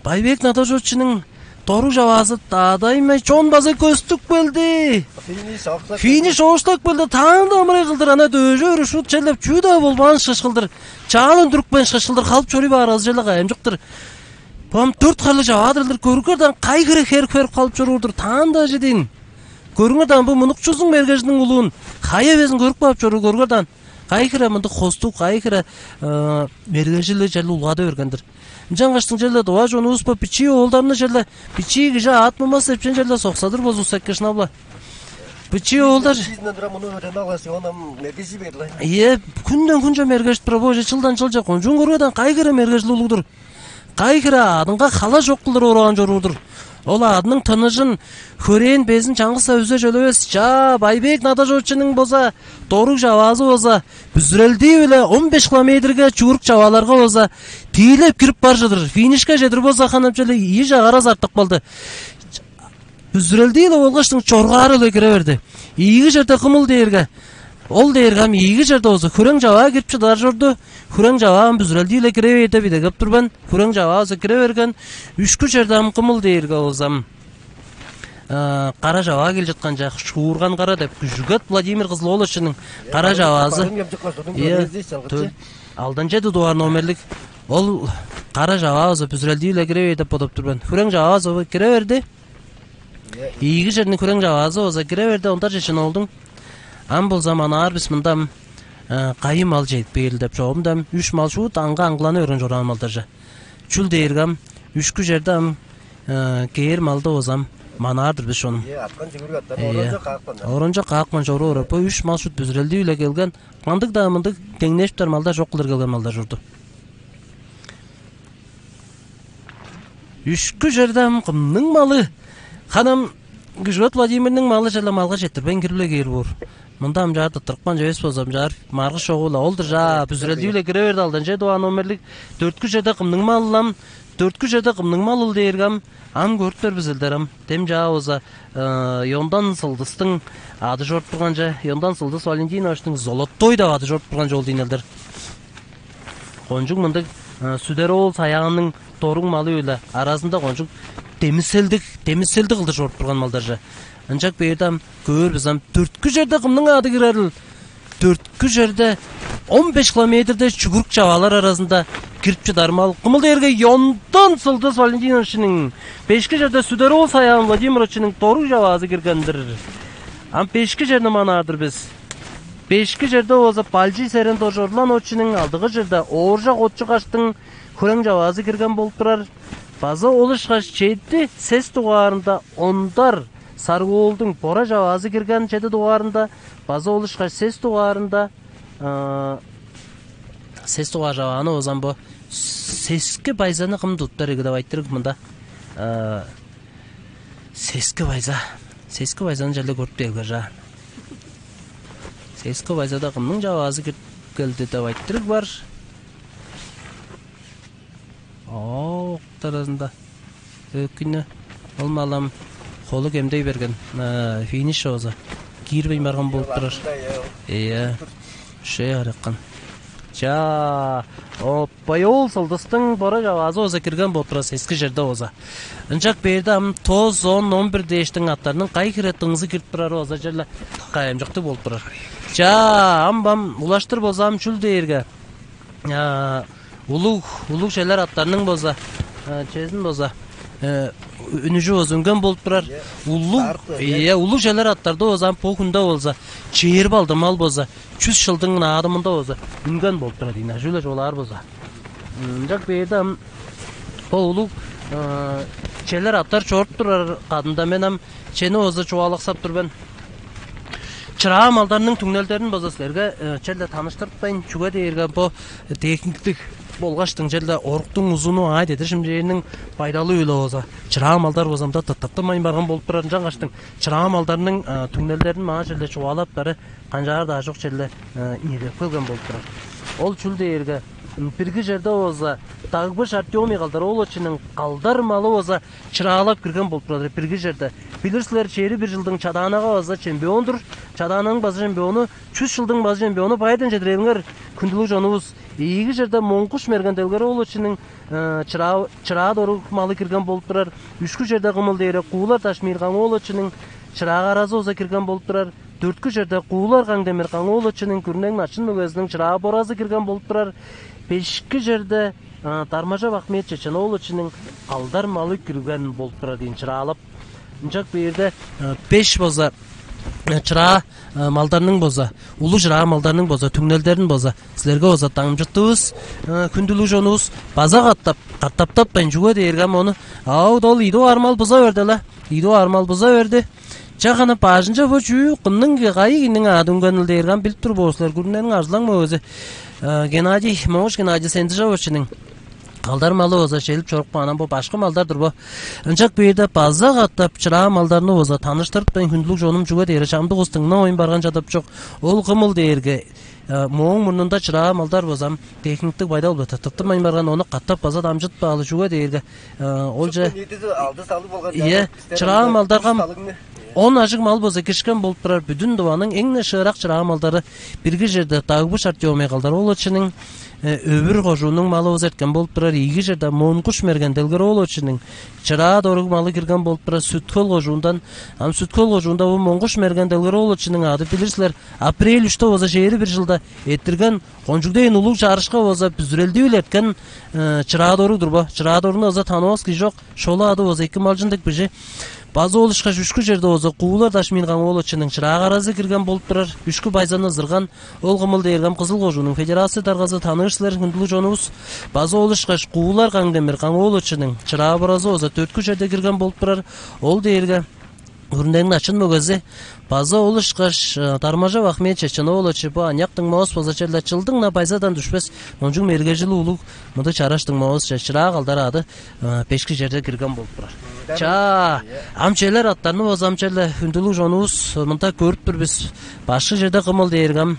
Байбек Надажочунуң доруг чаваазы даадаймай чон база көстүп келди. Финиш оокшулап Финиш ооштап келди. Таанда амырай кылдыр ана дөжө өрүшүт черлеп чүү-даа болбаан шыш кылдыр. Чаалын дүрүкпейн шыш кылдыр халып чоруй баар азы черле кайымчыктыр. Бом төрт харлыг чаваадырлар көргөрдан кай хире херип-херип халып чоруур-дур, таан-даа чедиин. Көрүңер даан, бо мунукчузуң мергежиниң улуун, хай эвезин көрүп каап чоруур көргөр даан. Кай хире мындыг хостуг, кай хире мергежилиг черле улгада берген-дир. Ынчангаштың черле дываа чонувус бо бичии оолдарны черле бичии кижи аатмамас деп чен черле соксадыр болзувусса эки шынап-ла. Бичии оолдар Сизден тура муну өөренип алгаш, оон ам мергежи берди. Ийе, күндөн күнче мергежип тура, бо чылдан чылче кончуун көргөден кай хире мергежил улуг-дур. Кай хире аадынга хала чок кылдыр ораан чоруур-дур. Ол аадының тыныжын, хөрээн безин чаңгыс-даа үзе чөлевес. Чаа, Байбек Надажовичиниң болза доруг чаваазы болза бүзүрелдии-биле он беш километрге чуурк чавааларга болза тиилеп кирип бар чыдыр. Финишке чедир болза ханап чүве ийи чагарас артык болду. Бүзүрелдии-ле болгаштың чоргаар-ла кире берди. Ийиги черде кымыл дээрге, ол дээрге ам ийиги черде болза хүрең чаваа кирип чыдар чорду. Хүрең чаваа ам бүзүрелдии-ле кире бээр деп идегеп тур мен. Хүрең чаваа болза кире берген. Үшкү черде ам кымыл дээрге болза ам кара чаваа кел чыткан чак, Шуурган кара деп, Күжүгет Владимир Кызыл-ооловичиниң кара чаваазы. Ийе, алдан чеди дугаар номерлик. Ол кара чаваа болза бүзүрелдии-ле кире бээр деп бодап тур мен. Хүрең чаваа болза кире берди. Ийиги черниң хүрең чаваазы болза кире берди, ондар чечен оолдуң. Ам болза манаар бис мында ам кайы мал чедип кээрил деп чоомда ам үш мал шуут аңга аңгыланы берген чораан малдарже. Чүл дээрге ам үшкү черде ам кээр малды болза ам манаар-дыр бис чонум. Ийе, аткан чүгүрүк аттар. Орончо каапкан. Орончо каапкан чоруур. Бо үш мал шуут бүзүрелдии-биле келген, кандыг-даа мындыг деңнежиптер малдар чок кылдыр келген малдар чорду. Үшкү черде ам кымның малы? Ханам Күжүгет Владимирниң малы черле малга четтирбейн кирип-ле кээр боор. Мында ам чаар тыттырыпкан чевес болза, ам чаар маргыш чогу-ла ол-дур чаа, бүзүрелдии-биле кире берди, алдан чеди дугаар номерлик. Дөрткү черде кымның малы ам? Дөрткү черде кымның малыл дээрге ам, ам көрүптер бизилдер ам. Дем чаа болза Ёндан Сылдыстың ады чоруп турганча, Ёндан Сылдыс Валентиновичтиң Золотой деп ады чоруп турган чоол дийин элдер. Кончуг мындыг сүдер оол саяанның доруг малы-биле аразында кончуг демиселдиг, демиселдиг кылдыр чоруп турган малдарже. Ынчак бээрде ам көөр бис ам, дөрткү черде кымның ады кирерил? Дөрткү черде он беш километрде чүгүрүк чаваалар аразында кирип чыдар мал кымыл дээрге Ёндан Сылдыс Валентиновичиниң, бешки черде Сүдер-оол Саян Владимировичиниң доруг чаваазы кирген-дир. Ам бешки черни манаар-дыр бис. Бешки черде болза Балчый Серен Дожурлан очунуң, алдыгы черде Ооржак Отчугаштың хүрең чаваазы кирген болуп турар. База ол ышкаш чеди сес дугаарында Ондар Саргуулдуң бора чаваазы кирген, чеди дугаарында. База ол ышкаш сес дугаарында, сес дугаар чавааны озан бо сески байзаны кым туттар эги деп айтырыг мында. Сески байза. Сески байзаны чалда көрүп дээлгер жаан. Сески байзада кымның чаваазы кирип келди деп айтырыг бар. Октаразында өкүнө ол малам холу кемдей берген. Финиш ооза киирбейн барган болуп турар. Ийе. Шей араккан. Чаа, оппай ол сылдыстың бора чаваазы ооза кирген болуп турар, сески черде ооза. Ынчак бээрде ам тоз он он бир дээштиң аттарның кай хире дыңзы кирип турары ооза черле кайамчыктыг болуп турар. Чаа, ам бам улаштыр болза ам чүл дээрге улуг улуг челер аттарның болза, чезин болза үнүжү болза үнген болуп турар. Улуг, ийе, улуг челер аттарда болза ам бу хүнде болза чээрби алды мал болза чүс чылдың наадымында болза үнген болуп турар ийин, ажыы-ла чугаалаар болза. Ынчак бээрде ам бо улуг челер аттар чоруп турар кадында мен ам чени болза чугаалаксап тур мен. Чыраа малдарның түңнелдерин база силерге черле таныштыртпайн, чүге дээрге бо техниктиг болгаштың черле оруктуң узуну аай дедир шимчээрниң байдалы-биле база чыраа малдар базамда тыттыртынмайн барган болуп турар. Ынчангаштың чыраа малдарның түңнелдерин маа черле чугаалаптары канчаар-даа чок черле ийилеп келген болуп турар. Ол чүл дээрге бирги черде база Дагбыш Артемий калдар ол очунуң калдар малы база чыраалап кирген болуп турар бирги черде. Билир силер, чери бир жылдың Чадаанага база чемпион-дур. Чадаананың база чемпиону, чүс жылдың база чемпиону байдан чедирелиңер, хүндүлүг чонувус. Ийиги черде Моңгуш Мерген Делгер оолучунуң чыраа чыраа доруг малы кирген болуп турар. Үшкү черде кымыл дээре Куулар Дашмир Каң оолучунуң чыраа каразы база кирген болуп турар. Дөрткү черде Куулар Каң Демир Каң оолучунуң күрнең начын мөгезиниң чыраа боразы кирген болуп турар. Бешки черде Дармажап Ахмет Чечен оолучунуң калдар малы кирген болуп турар дейн чыраалап. Ынчак бээрде беш база чыраа малдарның база, улуу чыраа малдарның база түңнелдерин база силерге база дамчыттывыс. Хүндүлүг чонувус, база катап катаптаппайн чүге дээрге ам ону аауд ол ийдип армал буза берди-ла. Ийдип армал буза берди. Чаганы бажынча бо чүү кымның кайы кийниң аады үнгенил дээрге ам билип тур боор силер. Күрүнениң арзылаң мөгөзү Геннадий, Моңуш Геннадий Сендижовичиниң калдар малы база челип чоруп каан ам бо башкы малдар-дыр бо. Ынчак бээрде база катап чыраа малдарны база таныштырыптайн, хүндүлүг чонум, чүге дээрге чамдык ус дыңнавайн барган чадап чок. Ол кымыл дээрге мооң мурнунда чыраа малдар база ам техниктик байдал-биле тыттыртынмайн барган, ону катап база дамчытпаалы, чүге дээрге олче ийе, чыраа малдарга он ажыг мал база кишкен болуп турар. Бүдүн дуваның эң-не шыырак чыраа малдары бирги черде Дагбыш Артемий калдар ол очунуң Өвүр кожуунуң малы база эрткен болуп турар. Ийиги черде Моңгуш Мерген Делгер оолучунуң чыраа доруг малы кирген болуп турар Сүткөл кожуундан. Ам Сүткөл кожуунда бо Моңгуш Мерген Делгер оолучунуң аады билир силер, апрель үште база чээри бир жылда эрттирген кончуг дээн улуг чарышка база бүзүрелдип илеткен чыраа доруг-дур бо. Чыраа доругну база танывас кижи чок. Шола ады база эки малчындык бижи. База ол ышкаш үшкү черде база Куулар Дашмин Каң оолучунуң чыраа каразы кирген болуп турар. Үшкү байзаны ызырган ол кымыл дээргем Кызыл кожуунуң федерация даргазы, таныыр силер, хүндүлүг чонувус. База ол ышкаш Куулар Каң Демир Каң оолучунуң чыраа боразы база дөрткү черде кирген болуп турар. Ол дээрге Күрүнениң начын мөгези база ол ышкаш Дармажап Ахмет Чечен оолучу бо аныяк дыңмавыс база черле чылдың-на байзадан дүшпес, кончуг мергежили улуг мындыг чараш дыңмавыс чыраа калдар аады бешки черде кирген болуп турар. Чаа, ам челер аттарны база ам черле хүндүлүг чонувус мында көрүп тур бис. Башкы черде кымыл дээрге ам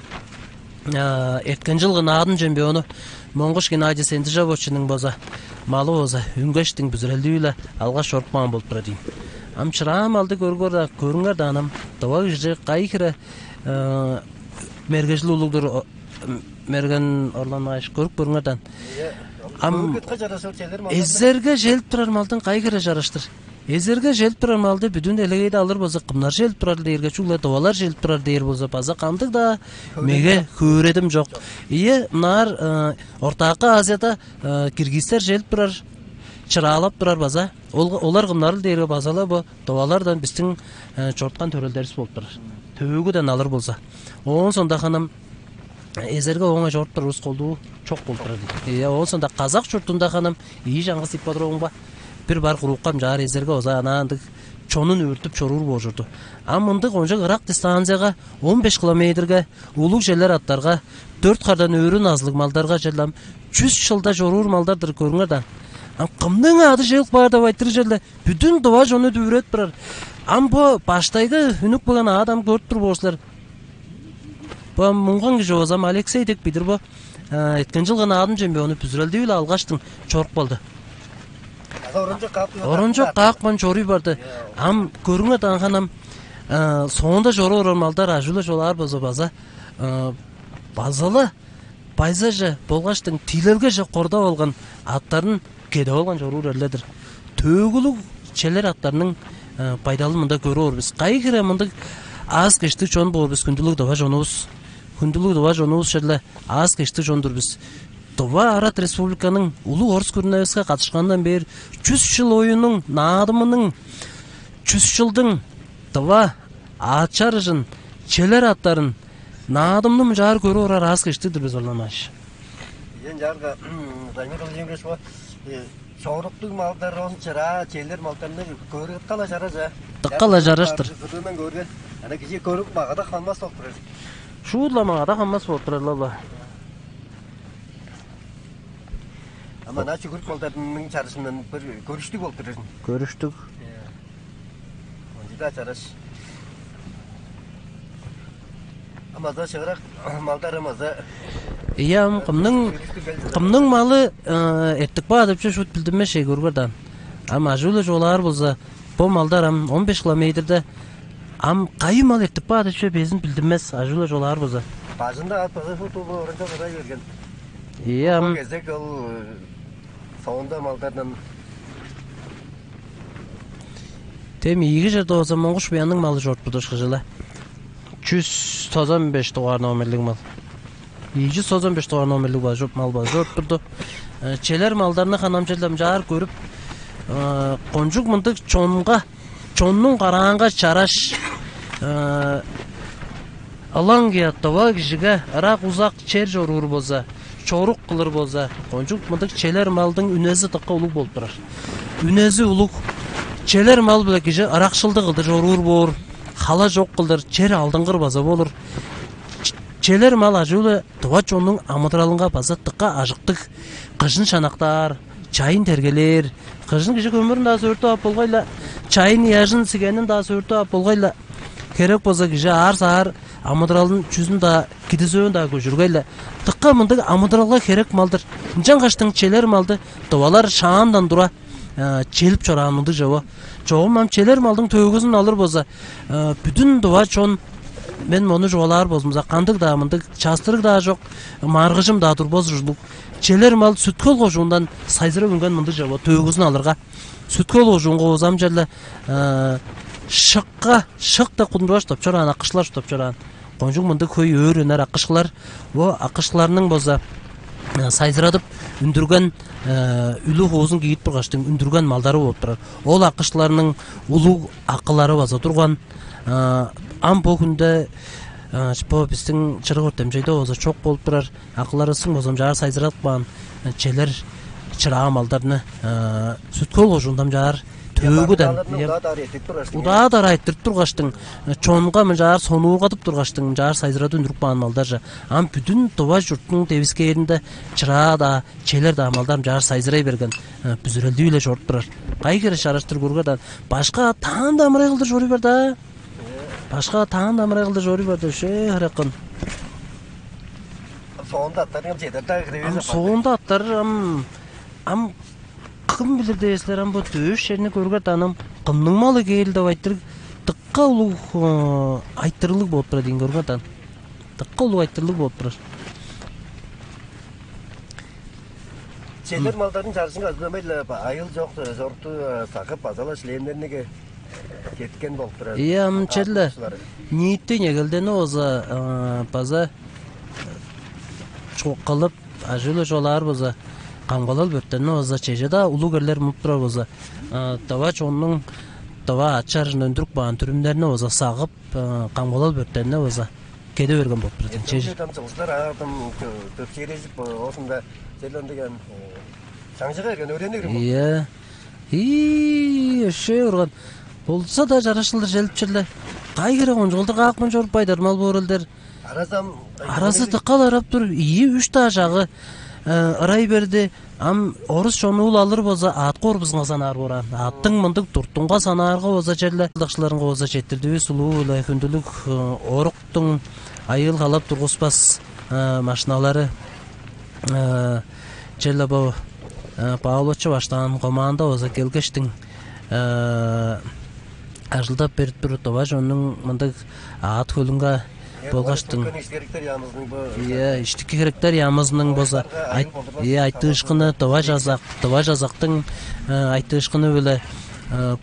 эрткен чылгы наадым чемпиону Моңгуш Геннадий Сендижовичиниң база малы болза үнгештиң бүзүрелдии-биле алгаш чоруп каан болуп турар ийин. Ам чыраа малды көргөр көрүңер даан, ам дыва кижи кайы хире мергежил улуг-дур. Мерген орланмааш көрүп көрүңер даан. Ам эзерге желип турар малдың кайы хире чараштыр. Эзерге желип турар малды бүдүн делегейде алыр болза, кымнар желип турар дээрге, чүгле дывалар желип турар дээр болза, база кандыг-даа меге хөөредим чок. Ийе, мынаар Ортаакы Азияда киргизтер желип турар, чыраалап турар база. Олар кымнарыл дээрге, база-ла бо дывалардан бистиң чоруткан төрелдеривис болуп турар. Төөгүден алыр болза. Оон соонда ханам эзерге оңай чоруп турувус колдуу чок болуп турар. Ийе, оон соонда казак чуртунда ханам ийи чаңгыс ипподромга бир бар курупкам чаар эзерге оза анаа ындыг чонун өөртүп чоруур боор чорду. А мындыг кончуг ырак дистанцияга, он беш километрге, улуг челер аттарга, дөрт хардан өрүн азылыг малдарга черле ам чүс чылда чоруур малдар-дыр, көрүңер даан. Ам кымның ады чыгып каар деп айтырыг черле бүдүн дыва чонну дүвүредип турар. Ам бо баштайгы үнүп келген аът ам көрүп тур боор силер. Бо муңган кижи болза ам Алексей деп билир бо. Эрткен чылгы наадым чемпиону бүзүрелдии-биле алгаштың чоруп калды. Орончок каапкан чоруй барды. Ам көрүңер даан ханам, соонда чоруп орар малдар ажыы-ла чугаалаар болза база, база-ла байзаже болгаштың тиилелгеже кордап алган аттарын кедип алган чоруур эрлер-дир. Төөгүлүг челер аттарның байдалын мында көрүп ор бис. Кайы хире мындыг аас-кежиктиг чон боор бис, хүндүлүг дыва чонувус. Хүндүлүг дыва чонувус черле аас-кежиктиг чон-дур бис. Дыва Арат Республиканың улуг орус күрүневиске катышкандан бээр чүс чыл оюнуң, наадымының, чүс чылдың дыва аът чарыжын, челер аттарын, наадымны мынчаар көрүп орар аас-кежиктиг-дир бис, орланмааш. Ийе, ынчаарга Владимир Владимирович, бо чоруктуг малдар, он чыраа, челер малдарны көрүп кала чараш-а. Дыка-ла чараш-тыр. Кырындан көрген. Ана кижи көрүп магада ханмас болуп турар. Шуут-ла магада ханмас болуп турар-ла. Ама ана чүгүрүк малдарның чарышындан бир көрүштүг болуп турар. Көрүштүг. Ончуда чараш. Амаза шыгырак малдар амаза. Ийе, ам кымның кымның малы эртип каар деп чүве шуут билдинмес чей, көргөр даан. Ам ажыы-ла чугаалаар болза, бо малдар ам он беш километрде ам кайы мал эртип каар деп чүве безин билдинмес, ажыы-ла чугаалаар болза. Бажында ат база шуут улуу оранча кырай берген. Ийе, ам кезек ол соонда малдардан. Тем ийиги черде болза Монгуш Буянның малы чоруп турду ышкажыл-ла. Чүс тозан беш дугаар номерлиг мал. Ийи чүс тозан беш дугаар номерлиг мал база чоруп турду. Челер малдарны ханам черле мынчаар көрүп, кончуг мындыг чонга, чоннуң караанга чараш, ылаңгыя дыва кижиге ырак-узак чер чоруур болза, чорук кылыр болза, кончуг мындыг челер малдың үнези дыка улуг болуп турар. Үнези улуг. Челер мал-биле кижи ыракшылдыг кылдыр чоруур боор, хала чок кылдыр, чер алдынгыр база болур. Челер мал ажыы-ла дыва чоннуң амыдыралынга база дыка ажыктыг, кыжын шанактаар, чайын тергелээр. Кыжын кижи көмүрүн-даа сөөртүп ап болгай-ла, чайын ыяжын, сигенин-даа сөөртүп ап болгай-ла. Херек болза кижи аар-саар амыдыралын, чүзүн-даа, кидизөөн-даа көжүргей-ле. Дыка мындыг амыдыралга херек мал-дыр. Ынчангаштың челер малды дывалар шаандан тура челип чораан мындыг чово. Чогум ам челер малдың төөгүзүн алыр болза, бүдүн дыва чон, мен мону чугаалаар болзумза, кандыг-даа мындыг частырыг-даа чок, маргыжым-даа турбас ужурлуг. Челер мал Сүт-Хөл кожуундан сайзырап үнген мындыг чово, төөгүзүн алырга. Сүт-Хөл кожуунга озам черле шыкка, шык деп кудумчуга чурттап чораан, аккышкылар чурттап чораан. Кончуг мындыг хөй өөр үнер аккышкылар. Бо аккышкыларның болза сайзырадып үндүрген, үлүг-хуузун киирип тургаштың үндүрген малдары болуп турар. Ол аккышкыларның улуг акылары база турган. Ам бо хүнде бо бистиң чырык өртемчейде болза чок болуп турар. Акыларывыстың болза мынчаар сайзырадып каан челер чыраа малдарны Сүт-Хөл кожуунда мынчаар төөгүден удаа-дараа эрттирип тургаштың, удаа-дараа эрттирип тургаштың, чонга мынчаар сонуургадып тургаштың, мынчаар сайзырадып үндүрүп каан малдарже. Ам бүдүн Тыва чурттуң девискээринде чыраа-даа, челер-даа малдар мынчаар сайзырай берген, бүзүрелдии-биле чоруп турар. Кайы хире чараштыр, көргер даан. Башка таанда амырай кылдыр чоруй бар-даа. Башка таанда амырай кылдыр чоруй бар-даа, шээ хыраккын. Соонда аттарың ам чедер-даа кире берзе. Ам соонда аттар ам, ам кым билир дээш силер, ам бо дөөш черни көргер даан, ам кымның малы кээрил деп айтырыг, дыка улуг айтырыглыг болуп турар ийин, көргер даан. Дыка улуг айтырыглыг болуп турар. Челер малдарын чарыжынга азыдамай-ла айыыл чок чорукту сагып, база-ла шлемнерниге кеткен болуп турар. Ийе, ам черле ниити негелдени болза база кылып, ажыы-биле чугаалаар болза, камгалал бөртенни болза чеже-даа улуг эрлер мунуп турар болза, дава чоннуң дава ачы-аржын өндүрүп каан дүрүмнерни болза сагып, камгалал бөртенни болза кеде берген болуп турар. Чеже там чылгыстар аартым төпчээрежип оозунда черлен деген чаңчыга берген, өөренип берген болуп. Ийе. Ии, өшээ урган. Болза-даа чараш кылдыр челип черле. Кай хире кончуг кылдыр каапкан чоруппай-дыр мал боорулдар. Аразы дыккал ырап тур. Ийи-үш-даа чагы ырай берди. Ам орус чонуул алыр болза, аът корпузунга санаар боор аан. Аъттың мындыг туртунга санаарга болза, черле ылдакчыларынга болза четтирдивис улуу-биле, хүндүлүг оруктуң айыыл халап тургуспас машиналары. Черле бо Павлович баштаан команда база келгештиң ажылдап берип тур, тыва чоннуң мындыг аът-хөлүнге болгаштың. Ийе, иштики херектер яамызының база, ийе, айтыышкыны, тыва чазак, тыва чазактың айтыышкыны-биле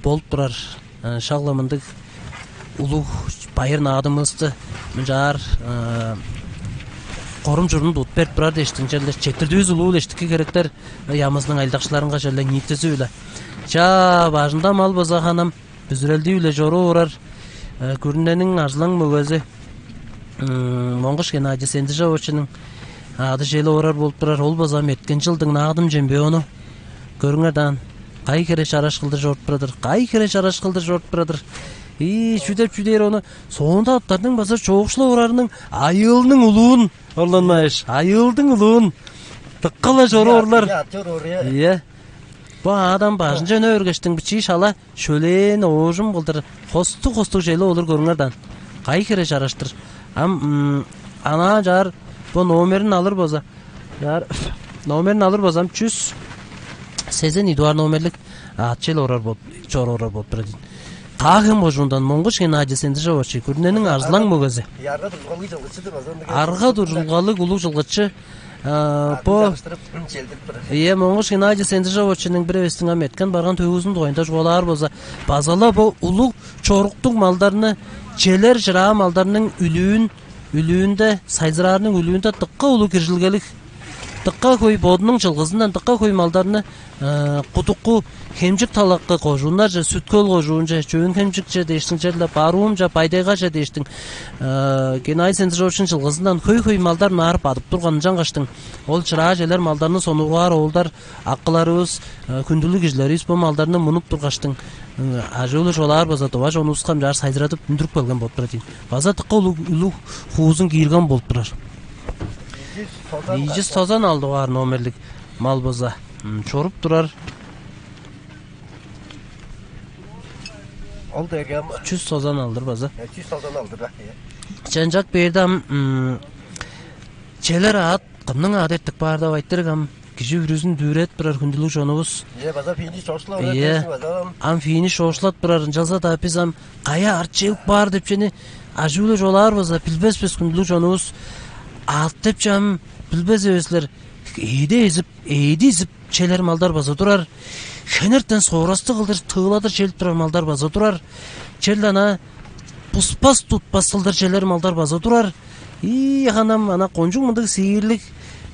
болуп турар. Шак-ла мындыг улуг байыр-наадымывысты мынчаар корум-чурумну тудуп берип турар дээштиң, черле четтирдивис улуу-биле иштики херектер яамызының ажылдакчыларынга, черле ниитизи-биле. Чаа, бажында мал база ханам бүзүрелдии-биле чоруп орар күрүнениң арзылаң мөгези Монгуш Геннадий Сендижовичиниң аъды чели орар болуп турар. Ол база ам эрткен чылдың наадым чемпиону. Көрүңер даан, кай хире чараш кылдыр чоруп турар-дыр, кай хире чараш кылдыр чоруп турар-дыр. Ии, чүү деп чүү дээр ону, соонда аъттарның база чоокшулап орарының айыылының улуун орланмааш, айыылдың улуун дыкка-ла чоруп орлар. Ийе. Бо аъдам бажынче өнүп бергештиң бичии шала шөлээн оожум кылдыр хостуг-хостуг чели олур, көрүңер даан. Кай хире чараш-тыр. Ам анаа чаар бо номерин алыр болза, чаар номерин алыр болза, ам чүс сезен ийи дугаар номерлиг аът чели орар болуп, чоруп орар болуп турар ийин. Каа-Хем кожуундан Монгуш Геннадий Сендижович, күрүнениң арзылаң мөгези. Арга дуржулгалыг чылгычы-дыр база. Арга дуржулгалыг улуг чылгычы. Бо Ийе, Монгуш Геннадий Сендижовичиниң бир эвестиң ам эрткен-барган төөгүзүнүң дугайында чугаалаар болза, база-ла бо улуг чоруктуг малдарны, челер чыраа малдарның үлүүн, үлүүнде, сайзыраарының үлүүнде дыкка улуг киржилгелиг, дыкка хөй бодунуң чылгызындан дыкка хөй малдарны кудуку Хемчик талакы кожууннарже, Сүт-Хөл кожуунче, Чөөн-Хемчикче дээштиң, черле Барыынче, Бай-Тайгаже дээштиң, Геннадий Сендижовичиниң чылгызындан хөй-хөй малдар маар бадып турган. Ынчангаштың ол чыраа челер малдарны сонуургаар оолдар, акыларывыс, хүндүлүг кижилеривис бо малдарны мунуп тургаштың, ажыы-биле чугаалаар болза, тыва чонувуска ынчаар сайзырадып үндүрүп келген болуп турар ийин. База дыкка улуг, улуг хуузун киирген болуп турар. Ийи чүс тозан алды дугаар номерлиг мал болза чоруп турар. Ол дээрге ам чүс тозан алды-дыр база. Чүс тозан алды-дыр, да. Чанчак бээрде ам челер аът, кымның аът эртип каар деп айтырыг, ам кижи бүрүзүн дүвүредип турар, хүндүлүг чонувус. Ийе, база финиш чоокшулап орар. Ийе. Ам финиш чоокшулап турар, ынчалза-даа бис ам кайы аът чедип каар деп чүвени ажыы-биле чугаалаар болза, билбес бис, хүндүлүг чонувус. Аът деп чүве ам билбес эвес силер. Ээди эзип, ээди изип челер малдар база турар. Хенертен соорастыг кылдыр тыыладыр челип турар малдар база турар. Черле ана буспас-тутпас кылдыр челер малдар база турар. Ийи, ханам, ана кончуг мындыг сиирлиг,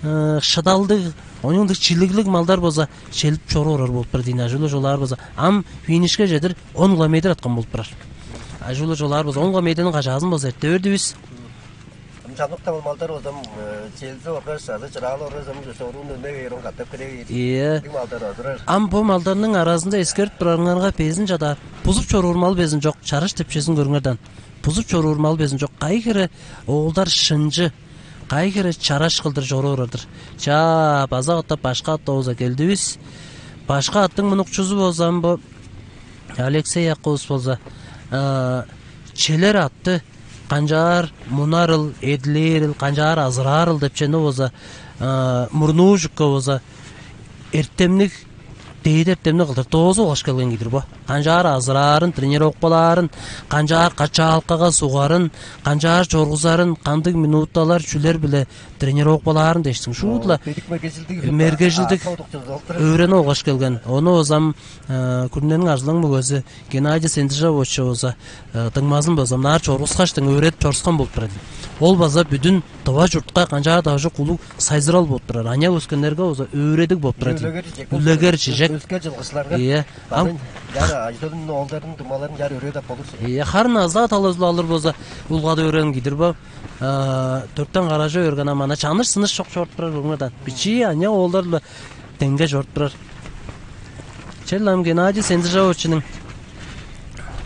шыдалдыг, кончуг мындыг чилиглиг малдар база челип чоруп орар болуп турар, дийин, ажыы-биле чугаалаар болза. Ам финишке чедир он километр арткан болуп турар. Ажыы-биле чугаалаар болза, он километрниң кажаазын база эрте бердивис. Ам чамдыкта ол малдар болза, челзе оргаш, азы чыраалы оргаш, ам чоруун өнде бээр, он катап кире бээр. Ийе. Биг малдар олурар. Ам бо малдарның аразында эскерип турарыңарга безин чадаар. Бузуп чоруур мал безин чок, чараш тепчезин көрүңер даан. Бузуп чоруур мал безин чок. Кайы хире оолдар шынчы, кайы хире чараш кылдыр чоруп орар-дыр. Чаа, база катап башка аътта болза келдивис. Башка аъттың мунукчузу болза ам бо Алексей акывыс болза, челер аътты канчаар мунарыл, эдилээрил, канчаар азыраарыл деп чүвени болза, мурнуу чүкке болза, эртемниг, дээди эртемни кылдыр доозуп алгаш келген кижи-дир бо. Канчаар азыраарын, тренировкалаарын, канчаар качалкага сугарын, канчаар чоргузарын, кандыг минуталар, чүлер-биле тренировкалаарын дээштиң. Шуут-ла мергежилдиг өөренип алгаш келген. Ону озам күрүнениң арзылаң мөгези Геннадий Сендижапович болза дыңмазын база мынаар чоргускаштың өөредип чорускан болуп турар. Ол база бүдүн дыва чуртка канчаар-даа чок улуг сайзырал болуп турар. Аныяк өскеннерге болза өөредиг болуп турар. Үлегер чижек. Өске жылгышларга. Ийе. Ам яра ажылын оолдарын думаларын яра өрөөдөп болур. Ийе, харын азаа талазыл алыр болза улгады өрен кидир бо. Төрттен каражы өрген ам ана чаныш сыныш чок чоруп турар бурунгадан. Бичии аныяк оолдар-ла деңге чоруп турар. Черле ам Геннадий Сендижаповичиниң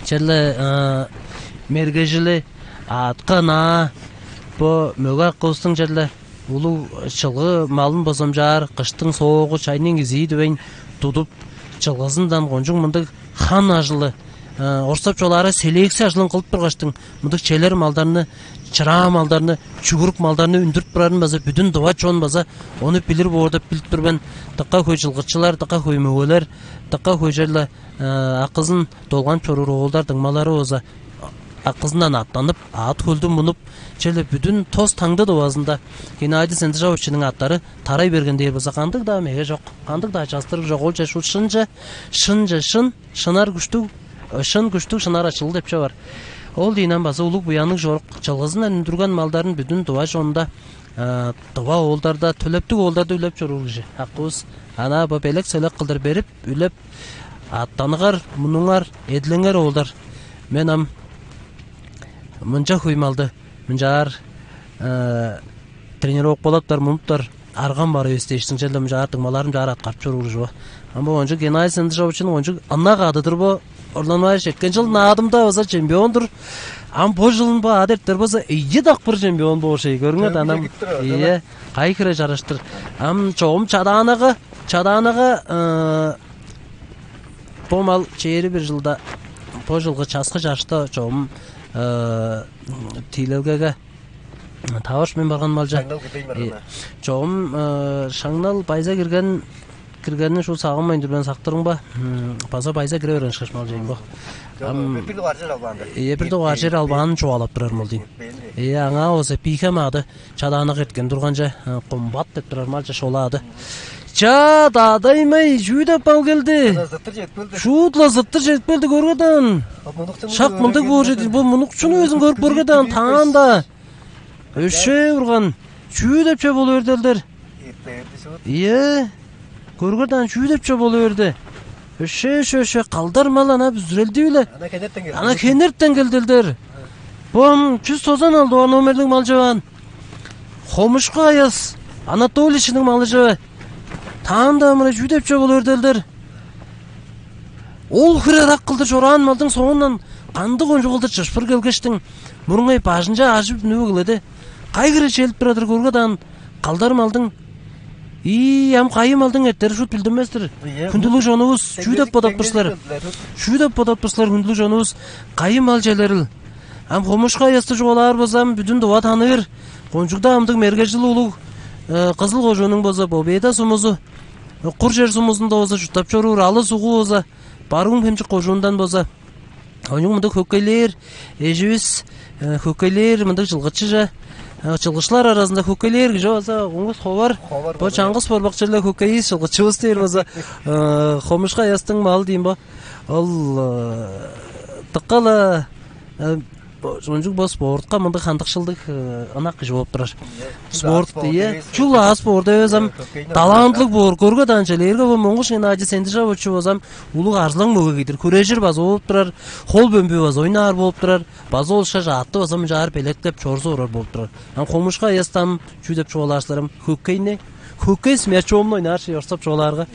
черле мергежили аткан аа бо мөге акывыстың черле улуг чылгы малын бозамчаар кыштың соогу чайның изии дивейн тудуп, чылгызындан кончуг мындыг хан ажылы орустап чугаалаары селекция ажылын кылып тургаштың мындык челер малдарны, чыраа малдарны, чүгүрүк малдарны үндүрүп турарын база бүдүн дыва чон база ону билир боор деп билип тур мен. Дыка хөй чылгычылар, дыка хөй мөгелер, дыка хөй черле акызын долган чоруур оолдар дыңмалары база акызындан аттанып, аът хөлдү мунуп, черле бүдүн тос таңды дывазында Геннадий Сендижаповичиниң аттары тарай берген дээр база кандыг-даа меге чок, кандыг-даа частырыг чок. Ол чаш ушунча шынча шын шынар күштүг, шын күштүг шынар ачылыг деп чүве бар. Ол диинен база улуг буянныг чорук чылгызындан үндүрген малдарын бүдүн дува чонунда дыва оолдарда төлептиг оолдарда үлеп чоруур кижи акывыс. Ана бо белек-селек кылдыр берип, үлеп, аттаныгар, мунуңар, эдилеңер оолдар. Мен ам мынча хуй малды мынчаар тренировкалаптар, мунуптар арган бар эвес дээштиң черле мынчаар дыңмаларым чаар аткарып чоруур ужуба. Ам бо ончук Геннадий Сендижовичиниң ончук ынак адыдыр бо. Орланмааш эккен чыл наадымда база чемпион-дур. Ам бо жылын бо адертер база ийи дакпыр чемпион боор шей көрүңер анам. Ийе, кай хире чараштыр. Ам чогум чадаанага чадаанага бо мал чээри бир жылда бо жылгы часкы чашта чогум тиилелгеге таваш мен барган малча. Чогум шаңнал байза кирген киргенин шул сагынмайн тур мен сактырың ба? База байза кире берген шыгыш мал жейин бо. Ам бир дугаар жер албаанда. Э бир дугаар жер албаанын чугаалап турар мол дейм. Э аңаа болза бийхем аады чадаанак эрткен турганча кумбат деп турар малча шолаады. Ча дадаймай чүү деп ал келди? Шуутла зыттыр жетип келди көргөдөн. Шак мындыг боор жети бу мунукчуну өзүн көрүп көргөдөн таанда. Өшээ урган чүү деп че болуп эрделдер? Ийе. Көргөр даан чүү деп че болуп эрде? Өшээ өшээ өшээ калдар мал ана бүзүрелди биле. Ана кенертен келделдер. Бом чүс тозан алды номерлиг мал жаваан. Хомушку аяс Анатолийчиниң малы жаве. Таанда амыра чүү деп че болуп эрделдер? Ол хире ырак кылдыр чораан малдың соондан кандыг кончуг кылдыр чыпшыр келгештиң мурңай бажынча ажып нүбү кылады. Кай хире челип турадыр көрге даан калдар малдың ии ам кайы малдың эртери шут билдинмес-тир. Хүндүлүг чонувус чүү деп бодап тур силер? Чүү деп бодап тур силер хүндүлүг чонувус? Кайы мал челерил? Ам хомушка аясты чугаалаар болзам бүдүн дува таныыр. Кончугда амдыг мергежил улуг кызыл кожуунуң болза Бобеда сумузу, кур чер сумузунда болза чурттап чоруур алы сугу болза Барыын Хемчик кожуундан болза оюң мындыг хөкейлээр эживис хөкейлээр мындыг чылгычыже чылгычлар аразында хөкейлээр кижи болза оңус ховар бо чаңгыс борбакчылар хөкейис чылгычыбыз дээр болза хомушка аястың малы дейм бо ол дыккала Кончуг бо спортка мындыг хандыкшылдыг ынак кижи болуп турар. Спорт ие чул аа спорт эвес ам талантлыг боор көргө даанча лерге бо моңгуш Геннадий Сендижапович болзам улуг арзылаң мөге кидир. Хүрежир база болуп турар, хол бөмбүү база ойнаар болуп турар. База ол шаш аатты база мынчаар белеткеп чорзу орар болуп турар. Ам хомушка аястам чүү деп чугаалаашларым хөккейни хөккей смячомну ойнаар ши орсап чугаалаарга.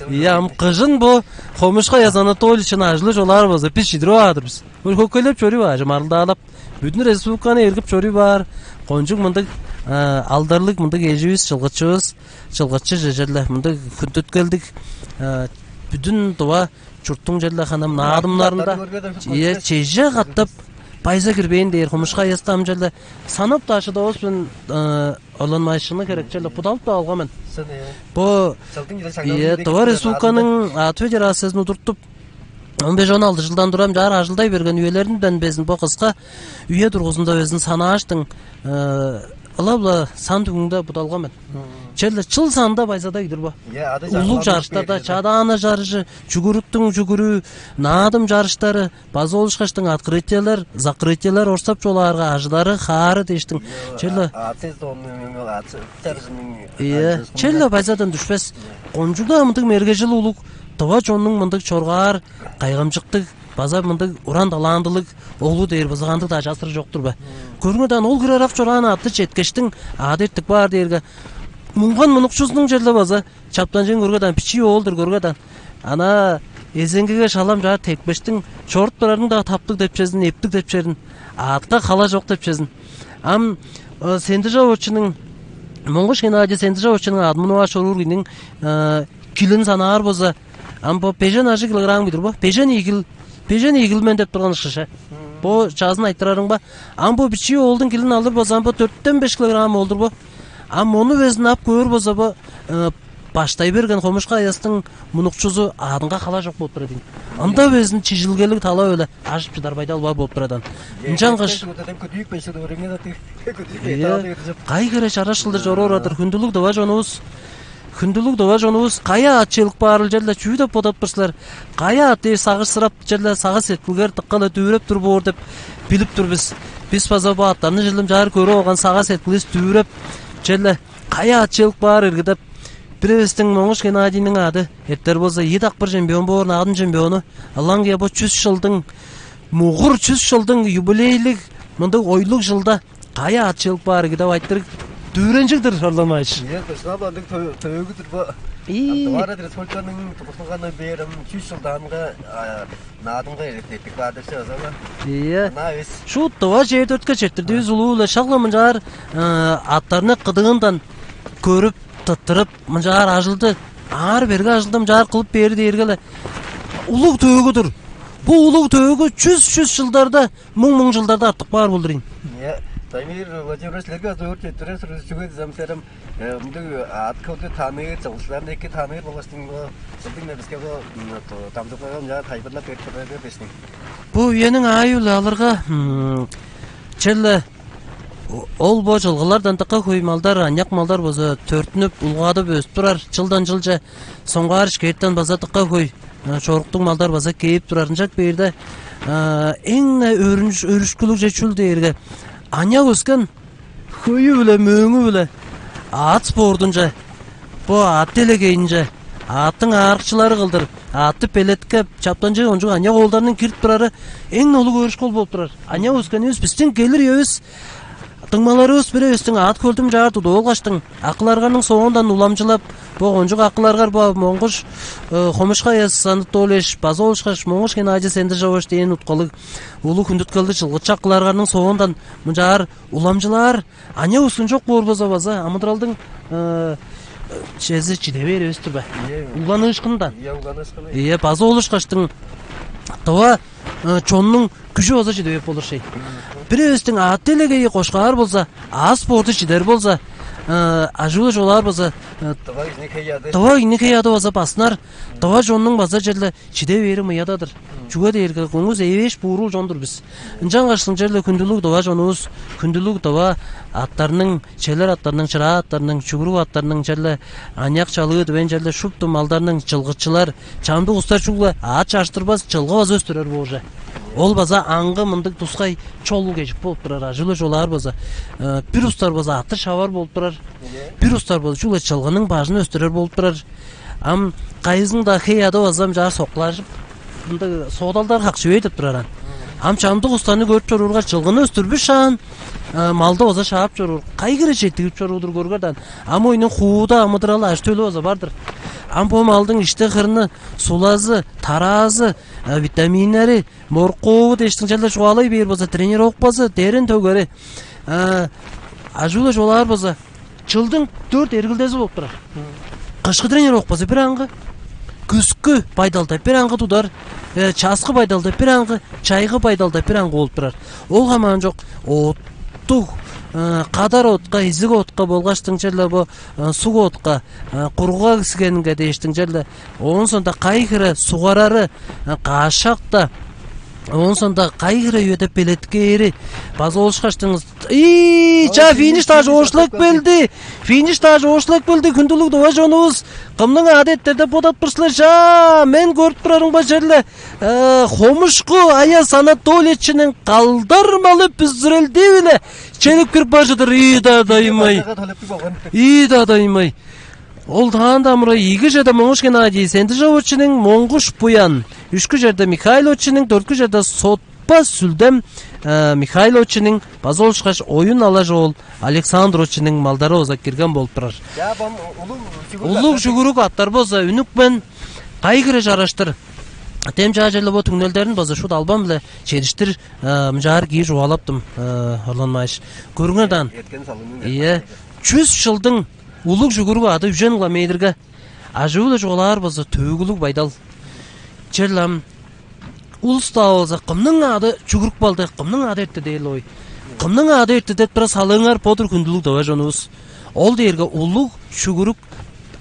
Ие ам кыжын бо хомушка аяс Анатолийчини ажылы чолаар база бис чидирип аадыр бис. Ол хөккейлеп чоруй баажы марылдаалап. Бүдүн республиканы эргип чоруй баар кончуг мындыг алдарлыг мындыг эживис чылгычыбыс чылгычы чежерле мындыг хүндүткелдиг бүдүн дува чурттуң черле ханам наадымнарында ие чеже каттап байза кирбээн дээр хомушка аяста ам черле санап даа шыдавас мен орланмайышыны херекчеле будалып да алган мен. Бо Тыва республиканың аът федерациязын удуртуп, он беш-он алты жылдан тура мынчаар ажылдай берген үелеринден безин бо кыска үе дургузунда безин санааштың, ылап-ла сан түгүңде будалга мен. Черле чыл санында байзада ийдир бо. Улуг чарыштарда, Чадаана чарыжы, Чүгүрүктүң Чүгүрүү, Наадым чарыштары, база ол ышкаштың открытиелер, закрытиелер, орустап чугаалаарга, ажылары, хаары дээштиң. Черле Ийе, черле байзадан дүшпес. Кончуг-даа мындыг мергежил улуг, тыва чоннуң мындыг чоргаар, кайгамчыктыг, база мындыг уран-талантылыг оглу дээр база кандыг-даа часкырыг чок-тур бе? Көрүңер даан, ол хире ырак чораан аътты четкештиң, аъды эртип каар дээрге, мунган мунукчузунуң черле база чаптанчыын көрүңер даан, бичии оол-дур, көрүңер даан. Ана эзеңгиге шала мынчаар тепкештиң, чоруп турарының-даа таптыг деп чезин, эптиг деп черин, аътка хала чок деп чезин. Ам Сендижовичиниң, Монгуш Геннадий Сендижовичиниң аъдын мунуп аар чоруур кижиниң килин санаар болза, ам бо бежен ажыг килограмм кижи-дир бо. Бежен ийи кил, бежен ийи кил мен деп турган ышкаш. Бо чазын айтырарың ба? Ам бо бичии оолдуң килин алыр болза, ам бо дөртен беш килограмм ол-дур бо. Ам ону безин ап көөр болза, бо баштай берген Хомушку Аястың мунукчузу аъдынга хала чок болуп турар ийин. Ында безин чижилгелиг талап-эле ажып чыдар байдал бар болуп турар даан. Ынчангаш кай хире чараш кылдыр чоруур-дур, хүндүлүг тыва чонувус. Хүндүлүг тыва чонувус, кайы аът челип каарыл, черле чүү деп бодап тур силер? Кайы аът дээш сагыш-сырап, черле сагыш-сеткилиңер дыка-ла дүвүреп тур боор деп билип тур бис. Бис база бо аъттарны черле мынчаар көрүп алган, сагыш-сеткиливис дүвүреп, черле кайы аът челип каар ирги деп, бир эвестиң Монгуш Геннадийниң аъды эртер болза, ийи дакпыр чемпион боор, Наадым чемпиону. Ылаңгыя бо чүс чылдың, мугур чүс чылдың юбилейлиг мындыг ойлуг чылда кайы аът челип каар ирги деп айтырыг дүвүренчиг-дир, Орлан Маевич. Ийе, душнап андыг төөгү-дүр бо. Ии. Тыва Арат Республиканың тургузулганындан бээр ам чүс чылдаанга, Наадымга эртип каадырчы база ба? Ийе. Ана эвес. Шуут Тыва чер дөртке четтирдивис улуу-биле, шак-ла мынчаар аъттарны кыдыындан көрүп, тыттырып, мынчаар ажылды, аар-берге ажылды мынчаар кылып бээри дээрге-ле улуг төөгү-дүр. Бо улуг төөгү чүс, чүс чылдарда, муң-муң чылдарда артып каар болур ийин. Ийе, Дамир Владимирович, силерге зор четтирер, чүге дезем, силер ам мындыг аът-хөлдү таныыр, чылгычыларны эки таныыр болгаштың, бо силерниң-не биске бо дамчыдылгага мынчаар тайылбырлап берип турар бис. Бо үениң аайы-биле алырга, черле ол бо чылгылардан дыка хөй малдар, аныяк малдар болза төрүттүнүп, улгадып, өзүп турар чылдан чылче. Соңгаар шкеттен база дыка хөй чоруктуг малдар база кээп турар. Ынчап бээрде, эң-не өөрүнүш-, өөрүшкүлүг чүл дээрге, аныяк өскен хөйү-биле, мөөңү-биле аът спортунче, бо аът делегейинче, аъттың аарыкчылары кылдыр аътты белеткеп, чаптанчыг кончуг аныяк оолдарның кирип турары эң улуг өөрүшкү болуп турар. Аныяк өскенивис, бистиң келир үевис, дуңмаларывыс бир эвестиң аът-хөлдү мынчаар тудуп алгаштың, акыларгарның соондан уламчылап, бо кончуг акыларгар, бо Монгуш, Хомушку Аяс Анатольевич, база ол ышкаш Монгуш Геннадий Сендижович дээн уткалыг, улуг хүндүткелдиг чылгычы акыларгарның соондан мынчаар уламчылаар аныяк өскен чок боор болза, база амыдыралдың чези чиде бээр эвес-тир бе? Ийе. Угланыышкындан. Ийе, угланыышкыны. Ийе, база ол ышкаштың тыва чоннуң күжү база чиде бээр болур шей. Бир эвестиң аът делегейи кошкаар болза, аът спорту чидер болза, ажыы-биле чугаалаар болза, тыва кижиниң хей-аъды, тыва кижиниң хей-аъды база баснар, тыва чоннуң база черле чиде бээри мыяда-дыр. Чүге дээрге көңгүс эвээш буурул чон-дур бис. Ынчангаш ынчалдыр хүндүлүг тыва чонувус, хүндүлүг тыва аъттарның, челер аъттарның, чыраа аъттарның, чүгүрүк аъттарның, черле аныяк-чалыы дивейн, черле шупту малдарның, чылгычылар, чамдык улустар чүгле аът чарыштырбас, чылгы база өстүрер боор же. Ол база аңгы мындыг тускай чол кежик болуп турар, ажыы-биле чугаалаар болза. Бир улустар болза аътты шавар болуп турар, бир улустар болза чүгле чылгының бажын өстүрер болуп турар. Ам кайызының-даа хей-аъды база ынчаар соккулажып, мындыг соодалдар хак чүвей деп турар аан. Ам чамдык улустарны көрүп чоруурга, чылгыны өстүрбүс шаан, малды база шаап чоруур, кайгыра четтигип чоруур-дур, көргер даан. Ам оюнуң хууда амыдыралы, ажы-төлү база бар-дыр. Ам бо малдың ишти-хырны, сулазы, тараазы, витаминнери, моркову дээштиң черле чугаалай бээр болза, тренировказы, дерин төгери, ажыы-биле чугаалаар болза, чылдың дөрт эргилдези болуп турар. Кышкы тренировказы бир аңгы, күскү байдалда бир аңгы тудар, часкы байдалда бир аңгы, чайгы байдалда бир аңгы болуп турар. Ол хамаан чок, оттуг, кадар отка, изиг отка болгаштың черле бо суг отка, кургаг сигенинге дээштиң черле. Оон соонда кай хире сугарары каашак-да, оон соонда кай хире үеде белеткээри база олушкаштыңыз. Ий, ча, финиш-даа чоокшулап келди. Финиш-даа чоокшулап келди, хүндүлүг тыва чонувус. Кымның ады эртер деп бодап тур силер? Ча, мен көрүп турарымга черле Хомушку Аяс Анатольевичиниң калдар малы бүзүрелдии-биле чедип кирип бар чыдыр. Ии-даа даймай. Ии-даа даймай. Ол таанда амырай ийи кижиде Монгуш Геннадий Сендижовичиниң, Монгуш Буян, үшкү черде Михайловичиниң, дөрткү черде Сотпа Сүлдем Михайловичиниң, база олушкаш Оюн Алажоол Александровичиниң малдары оза кирген болуп турар. Улуг чүгүрүк аттар болза үнүкпен, кайгыра жараштыр. Дем чаа черле бо түңнелдерин база шут албан-биле чедиштир мынчаар киир чугаалаптым, орланмааш. Көрүңер даан. Ийе, чүс чылдың улуг чүгүрүг ады үжен километрге ажыы-биле чугаалаар болза, төөгүлүг байдал. Черле ам улус-даа болза, кымның ады чүгүрүк балды, кымның ады эртти дээр-ле ой. Кымның ады эртти деп тура салыыңар бо-дур, хүндүлүг тыва чонувус. Ол дээрге улуг чүгүрүк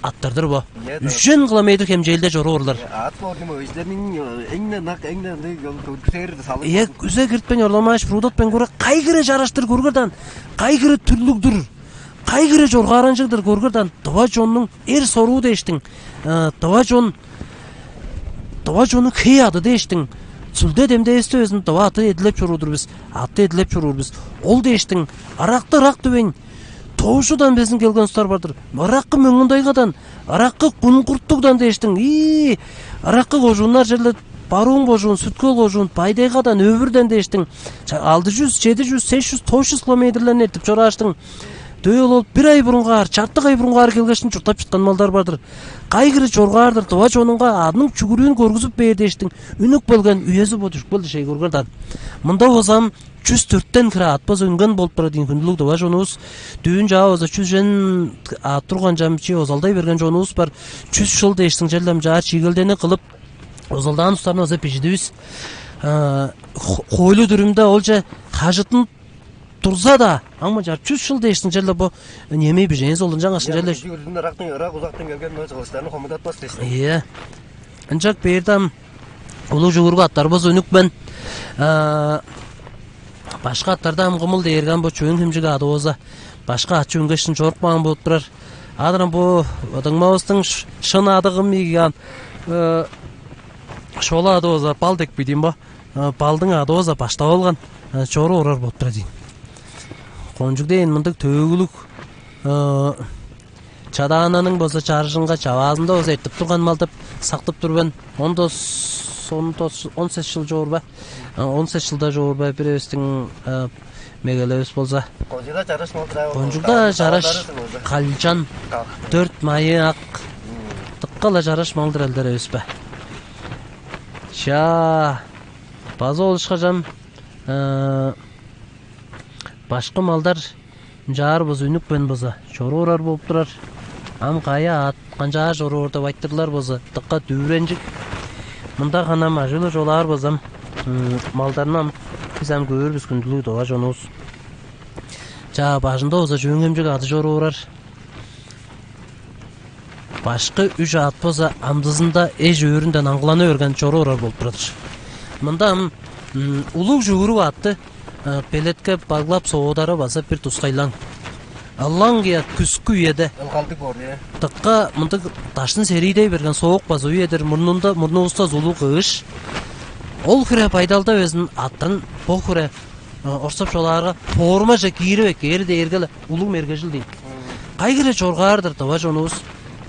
аттар-дыр бо. Үжен километр хемчээлде чоруп орлар. Ат болдум өзлерниң эң-не нак, эң-не ындыг көргүзээр салык. Ийе, күзе киртпейн, орламааш, прудатпен көрө, кайгыра жараштыр көргер даан. Кайгыра түрлүг-дүр. Кайгыра чоргааранчыг-дыр көргер даан. Тыва чоннуң эр соруу дээштиң. Тыва чон, тыва чоннуң хей ады дээштиң. Сүлде демдээсти безин тыва аты эдилеп чоруур-дур бис. Аты эдилеп чоруур бис. Ол дээштиң ыракты ырак дивейн, тоожудан безин келген устар бар-дыр. Ыраккы Мөңгүн-Тайгадан, ыраккы Кунгуртугдан дээштиң. Ии, ыраккы кожууннар черле Барыын кожуун, Сүт-Хөл кожуун, Бай-Тайгадан, Өвүрден дээштиң. Алды чүс, чеди чүс, сес чүс, тос чүс километрлерни эртип чорааштың. Дөө ол бир ай бурунгаар, чартык ай бурунгаар келгештиң чурттап чыткан малдар бар-дыр. Кайгыра чоргаар-дыр, тыва чонунга адының чүгүрүүн көргүзүп бээр дээштиң. Үнүп келген үези бо дүшүп келди шей көргер даан. Мында болзам чүс дөрттен хире ат база үнген болуп турар дийин, хүндүлүг тыва чонувус. Дүүн чаа база чүс үжен ат турган чам чи озалдай берген чонувус бар. Чүс чыл дээштиң черлем чаа чиигелдени кылып, озалдаан устарны база бижидивис. Хойлу дүрүмде олче хажытын турза-даа, аңма чаар чүс чыл дээштиң черле бо немей бижээн солунчаң ашын черле. Ырактың ырак узактан келген чыгылыштарын хомудатпас дээштиң. Ийе. Ынчак бээрдам улуг чугургу аттарбыз үнүкпен. Башка аттарда ам кымыл дээрге ам бо чөөн хемчиг ады болза, башка ачы үнгештин чорупкаан болуп турар. Адырам бо дыңмавыстың шын ады кым ийган, шола ады болза бал дег бидим бо. Балдың ады болза баштап алган, чору орар болуп турар дейн. Кончуг дээн мындыг төөгүлүг чадаананың болза чарыжынга чаваазында болза эртип турган мал деп сактып тур мен. Он тос, он тос, он сес жыл жоор бе? Он сес жылда жоор бе? Бир эвестиң мегелевис болза. Кончугда жараш малдыр. Кончугда жараш калчан, дөрт майы ак, дыккала жараш малдыр элдер эвес бе? Чаа, база олушкажам башкы малдар ынчаар база үнүпкен база чоруурар болуп турар. Ам кайы аът канчаар чоруур деп айтырлар база дыка дүүренчиг. Мында ханам ажыылы чолаар базам малдарны ам бис ам көөр бис, хүндүлүг тыва чонувус. Чаа, бажында база чөөн хемчиг ады чоруурар. Башкы үш аът болза амдызында эш өөрүнден аңгыланы берген чоруурар болуп турар. Мында ам улуг чүгүрүк аътты белеткеп, баглап соодары база бир тускайлаң. Ылаңгыя күскү үеде ылгалдыг боор, э. Дыкка мындыг дашын серийдей берген соок база үедир, мурнунда мурнувуста улуг ыыш. Ол хире байдалда безин аттан бо хире орсап чолаарга, формаже киирип эккээри дээрге-ле улуг мергежил дейн. Кай хире чоргаар-дыр тыва чонувус,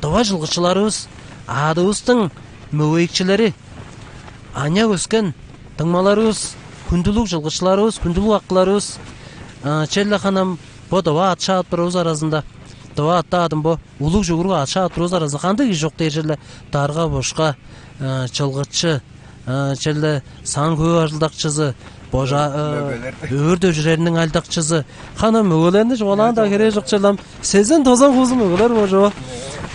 тыва чылгычыларывыс, аадывыстың мөвейикчилери, аныяк өскен дыңмаларывыс, хүндүлүг чылгычыларывыс, хүндүлүг акыларывыс, черле ханам бо дыва ат шаап турувус аразында, дыва атта адым бо улуг чугуруг ат шаап турувус аразында кандыг кижи чок дээр черле дарга бошка, чылгычы, черле саң хөө ажылдакчызы, божа өөр дөжүрериниң айлдакчызы. Хана мөгөлерни чугаалаан-даа херээ чок черлам. Сезен тозан хуузу мөгөлер божо.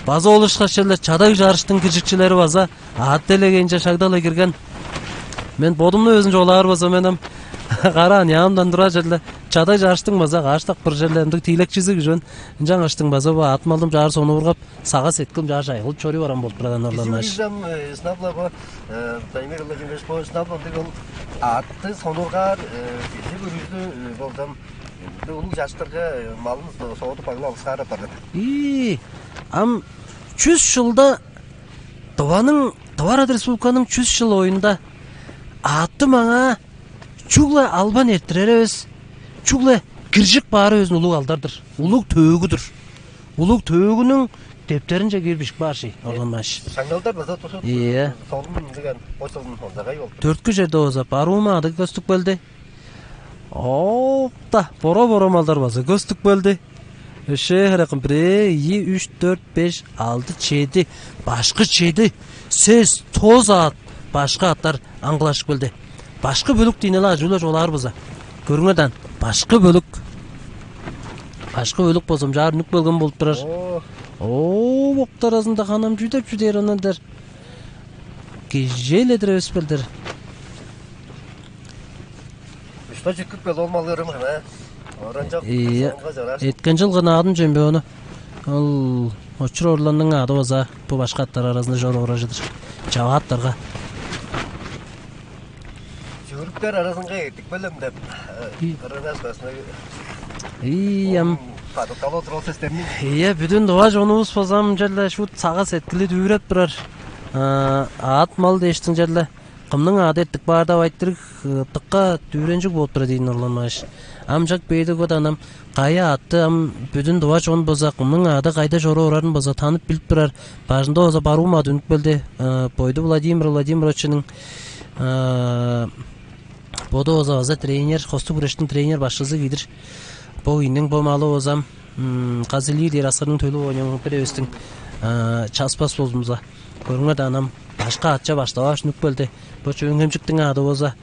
База олушка черле чадаг чарыштың киржикчилери база аът делегейинче шагдала кирген. Мен бодумну өзүн чугаалаар база менем Караан, яамдан тура черле чадай чарыштың база каш-даа бир черле ындыг тиилекчизи кижи мен. Ынчангаштың база бо аът-малдым чаар сонуургап, сагыш-сеткилим чаар чайгылып чоруй барам болуп турар, Орлан Мааш. Шынап-ла бо, Владимир Владимирович, бо шынап-ла ындыг ол аътты сонуургаар кижи бүрүзү болзам, ындыг улуг чарыштарга малын соодуп, баглап алыксаар апарган. Ии, ам чүс чылда Тываның, Тыва Арат Республиканың чүс чыл оюнда аътты маңаа чүгле албан эрттирер эвес, чүгле киржип каары безин улуг алдар-дыр, улуг төөгү-дүр. Улуг төөгүнүң дептеринче кирип бижип каар ши, Орлан Мааш. Шаңналдар база тусут. Ийе. Солун деген, бо солун онзагай болду. Дөрткү черде болза Баруума аъды көстүп келди. Оокта, боро-боро малдар база көстүп келди. Эше херекин, бирээ, ийи, үш, дөрт, беш, алды, чеди, башкы чеди, сес, тос аът, башкы аъттар аңгылашып келди. Башкы бөлүк диин-не ажыы-биле чугаалаар база. Көрүңер даан, башкы бөлүк. Башкы бөлүк болза ам чаар үнүп келген болуп турар. Оо. Оо, боктар аразында ханам чүү деп чүдээр ондан дер. Кижээледир эвес белдир. Ушта чүткүп кел ол малырым хана. Оранчок. Ийе. Соңга жарар. Эткен чылгы наадым чемпиону. Ол Очур Орланның аъды база бо башкы аъттар аразында чоруп орар-дыр. Чавааттарга. Чүгүрүктер аразынга эртип келем деп. Кырыдаш басына. Ийе, ам. Кадыкталы отуруп ол сестерни. Ийе, бүдүн Тыва чонувус база ам черле шуут сагыш-сеткили дүвүреп турар. Аът-мал дээштиң черле. Кымның аъды эртип каар деп айтырыг, дыка дүвүренчиг болуп турар диин, Орлан Мааш. Ам чак бээди көт анам кайы аътты ам бүдүн Тыва чон база, кымның аъды кайда чоруп орарын база танып билип турар. Бажында база Баруума аът үнүп келди. Бойду Владимир Владимировичиниң боду база, база тренер, хостуг хүрештиң тренер башкызы кижи-дир. Бо кижиниң бо малы база ам Казылии дээр аскырның төлү оончоң бир эвестиң часпас болзумза. Көрүңер даан, ам башкы аътче баштавааш үнүп келди. Бо Чөөн-Хемчиктиң аъды болза,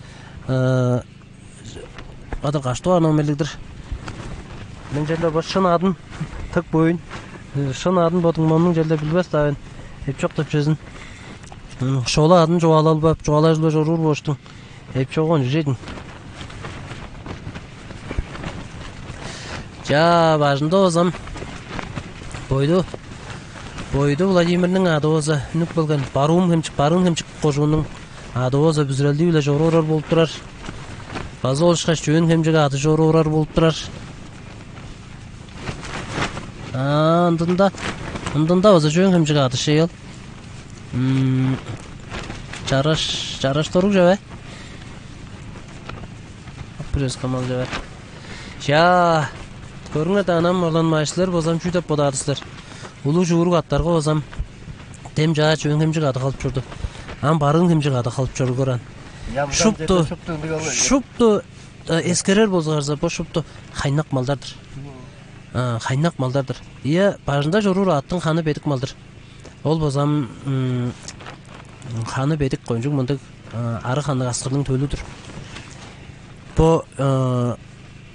кадыр каш дугаар номерлиг-дир. Мен черле бо шын адын тып көөйн. Шын адын бодуң моның черле билбес-даа мен. Эпчок деп чүзүн. Шола адын чугаалалбап, чугаалажылып чоруур болуштуң. Эпчок оон үжедиң. Чаа, бажында болзам, бойду, бойду Владимирниң аъды болза үнүп келген, Барыын-Хемчик, Барыын-Хемчик кожууннуң аъды болза бүзүрелдии-биле чоруп орар болуп турар. База ол ышкаш Чөөн-Хемчик аъды чоруп орар болуп турар. Аа, ындында, ындында база Чөөн-Хемчик аъды шей ол. Чараш, чараш торуг чавай. Бир өске мал чавай. Чаа, көрүңер даан, ам Орлан Мааш, силер болзам чүү деп бодаар силер? Улуг чуурук аъттарга болзам дем чаа Чөөн-Хемчик аъды халып чорду. Ам Барыын-Хемчик аъды халып чоруур аан. Шупту, шупту эскерер болзуңарза, бо шупту хайнак малдар-дыр. Хайнак малдар-дыр. Ийе, бажында чоруур аъттың ханы бедик мал-дыр. Ол болзам ханы бедик, кончуг мындыг арыг ханныг аскырның төлү-дүр. Бо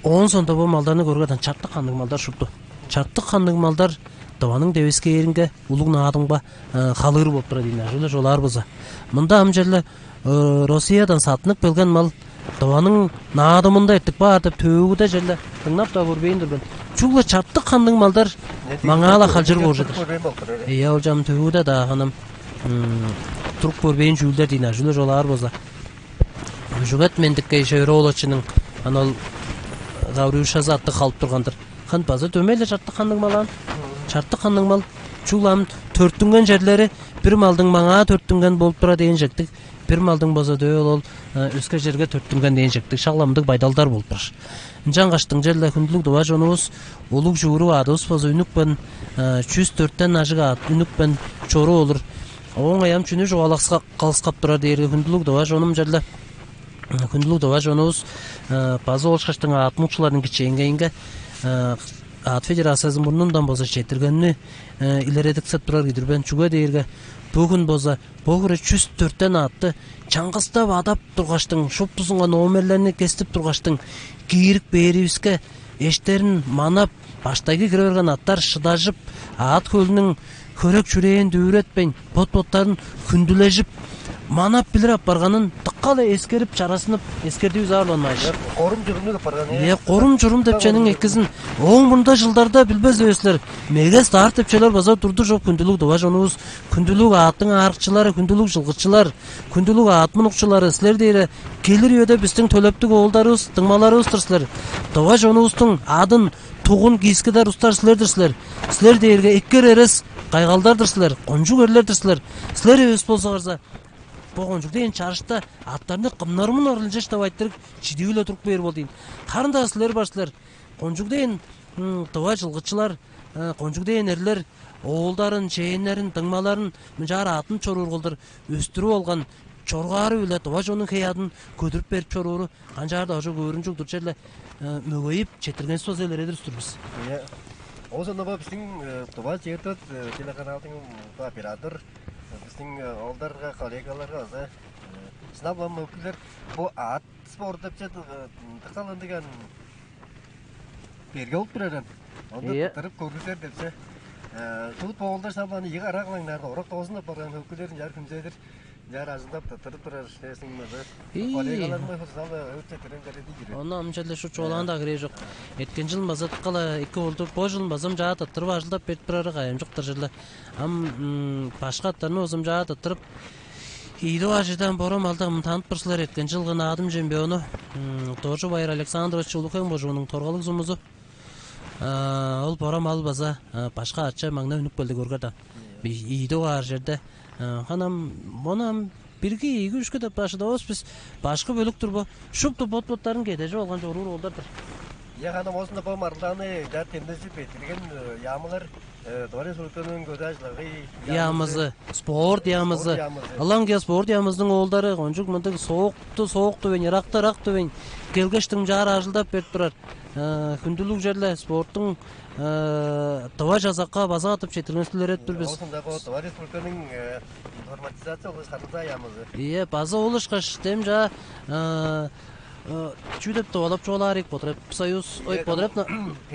оон соонда бо малдарны көрүңер даан, чартык ханныг малдар шупту. Чартык ханныг малдар Тываның девискээринге, улуг наадымга халыыр болуп турар диин, ажыы-биле чугаалаар болза. Мында ам черле Россиядан саттынып келген мал Тываның наадымында эртип каар деп төөгүде черле дыңнап-даа көрбээн турган. Чүгле чартык ханныг малдар маңаа-ла халчыр боор-дур. Ийе, ол чам төөгүде-даа ханам туруп көрбээн чүүлдер диин, ажыы-биле чугаалаар болза. Үжүгет Мендиккей Шевер-ооловичиниң ана ол Гаврюшазы аъды халып турган-дыр. Хан база дөмей-ле чартык ханныг мал аан. Чартык ханныг мал. Чүгле ам төрүттүнген черлери бир малдың маңаа төрүттүнген болуп турар дээн чектиг, бир малдың болза дөө ол өске черге төрүттүнген дээн чектиг, шак-ла мындыг байдалдар болуп турар. Ынчангаштың черле, хүндүлүг тыва чонувус, улуг чуурук аъдывыс болза үнүпкен, чүс дөрттен ажыг аът үнүпкен чоруп олур. Ооң аяам чүнү чугаалаксап турар дээрге, хүндүлүг тыва чонум, черле хүндүлүг тыва чонувус, база ол ышкаштың аът муучуларының кичээнгейинге аът федерациязы мурнундан болза четтиргенни илередиксеп турар кижи-дир мен. Чүге дээрге бо хүн болза бо хире чүс дөрттен аътты чаңгыстап адап тургаштың, шуптузунга номерлерни кестип тургаштың, киирип бээривиске, эштерин манап, баштайгы кире берген аъттар шыдажып, аът-хөлүнүң хөрек-чүрээн дүвүретпейн, бот-боттарын хүндүлежип, манап билир апарганын дыка дыка-ла эскерип, чаразынып, эскердивис аарланмааш. Корум чурумну кылып барган, э? Э, корум чурум деп чениң экизин. Ооң мурнунда чылдарда билбес эвес силер. Меге старт деп челер база турду чоп, хүндүлүг тыва чонувус, хүндүлүг аъттың аарыкчылары, хүндүлүг чылгычылар, хүндүлүг аът мунукчулары, силер дээрге келир үеде бистиң төлептиг оолдарывыс, дуңмаларывыс-тыр силер. Тыва чонувустуң адын, тугун киискидер улустар силер-дир силер. Силер дээрге эккер эрес кайгалдар-дыр силер, кончуг эрлер-дир силер. Силер эвес болзуңарза, бо кончуг дээн чарышта аъттарны кымнарымын орлунчеш деп айтырыг чидип-ле туруп бээр болду ийин. Харын-даа силер бар силер. Кончуг дээн, м, тыва чылгычылар, э, кончуг дээн эрлер оолдарын, чээннерин, дуңмаларын мынчаар аъттанып чоруур кылдыр өстүрүп алган чоргаары-биле тыва чоннуң хей-аъдын көдүрүп берип чорууру канчаар-даа ожок өөрүнчүг-дүр, черле, э, мөгейип, четтиргенивис болза илередир-дир бис. Ийе. Оозун бо бистиң, э, Тыва чээрби дөрт, э, телеканалдың, м, бо оператор, э, бистиң, э, оолдарга, коллегаларга база, э, шынап-ла мөкүлер бо аът спорт деп чет, э, дыка-ла ындыг ан берге болуп турар ан. Ону Ийе. Тырып көргүзер депсе. Э, шуут бо оолдар шынап-ла аны ийи карак-ла аңнаарда, орак доозун апарган мөкүлерин чаар хүнзедир. Чаар ажылдап-даа тырып турар силерниң база. Ийи. Коллегаларыңар хурзал-ла өтче тирен береди кирип. Ону ам черле шут чугаалаан-даа хире чок. Эрткен чылын база дыка-ла эки болду. Бо чылын база ам чаа тыртырып ажылдап берип турары кайгамчыктыр черле. Ам, м, башкы аъттарны база ам чаа тыртырып, ийи дугаар черде ам бора малды ам таныптыр силер, эрткен чылгы Наадым чемпиону, м, Доржу Байыр Александрович, Улуг-Хем кожууннуң Торгалыг сумузу. А, ол бора мал база, а, башкы аътче маңнап үнүп келди, көргер даан. Ийи дугаар черде. А, харын ам, мону ам бирги, ийиги, үшкү деп башыдавас бис. Башкы бөлүк-түр бо. Шупту бот-боттарын кедежип алган чоруур оолдар-дыр. Ийе, харын ам оозунда бо маргылдааны чаар демдежип эрттирген, э, яамылар, э, Тыва Республиканың Көдээ ажыл-агый яамызы, спорт яамызы. Спорт яамызы. Ылаңгыя спорт яамызының оолдары кончуг мындыг соокту, соокту бейн, ыракты, ыракту бейн келгештиң чаар ажылдап берип турар. Э, хүндүлүг черле спорттуң, э, тыва чазакка база катап четтиргенивисти илередип тур бис. Оозунда бо Тыва Республиканың, э, информатизация болгаш харылзаа яамызы. Ийе, база ол ышкаш дем чаа, э, э, чүү деп тывалап чугаалаар ийик, Потребсоюз, ой, Ийе, Потребна-,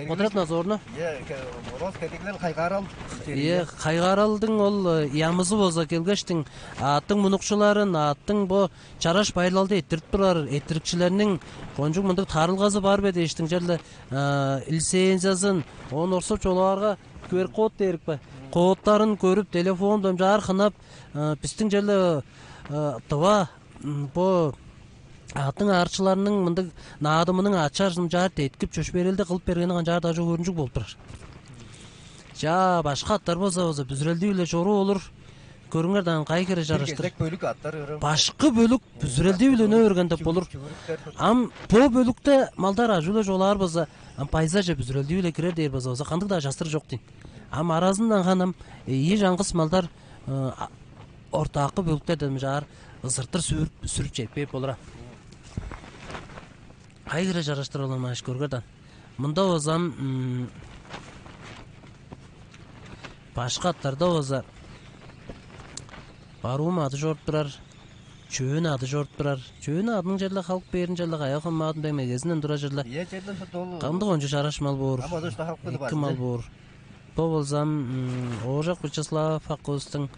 Потребнадзорну. Ийе, ке-, Роспедиглен хайгаарал. Ийе, хайгааралдың ол, э, яамызы болза келгештиң аъттың мунукчуларын, аъттың бо чараш байырлалды эрттирип турар эрттирикчилерниң кончуг мындыг тарылгазы бар бе дээштиң, черле, а, лицензиязын, оон орусча чугаалаарга QR-код дээр ийик бе? Кодтарын көрүп, телефондан чаар хынап, а, бистиң черле, а, тыва, м, бо аъттың аарыкчыларының мындыг наадымының ачаар-чымчаар деткип, чөпшээрелди кылып бергени канчаар-даа чок өөрүнчүг болуп турар. Чаа, башкы аъттар болза, болза бүзүрелдии-биле чоруп олур. Көрүңер даан, кайы хире чараштыр. Бир кезек бөлүк аъттар көрем. Башкы бөлүк бүзүрелдии-биле үне берген деп болур. Чүгүрүктер. Ам бо бөлүкте малдар ажыы-биле чугаалаар болза, ам байзаже бүзүрелдии-биле кирер дээр болза, болза кандыг-даа частырыг чок дийин. Ам аразындан харын ам, э, ийи чаңгыс малдар, э, а, ортаакы бөлүктерден чаар ызыртыр сүрүп, сүрүп чедип кээп болур аа. Кайы хире чараштыр ол ам, ааш, көргер даан. Мында болза ам, м, башкы аъттарда болза, барыын ады чоруп турар, чөөн ады чоруп турар. Чөөн адының черле халып бээрин, черле каяа хынмаадын дег, мегезинден тура черле. Ийе, черле шупту ол. Кандыг кончуг чараш мал боор? Ам ада шупту халып кылып. Эки мал боор. Бо болза ам, м, Ооржак Вячеслав акывыстың,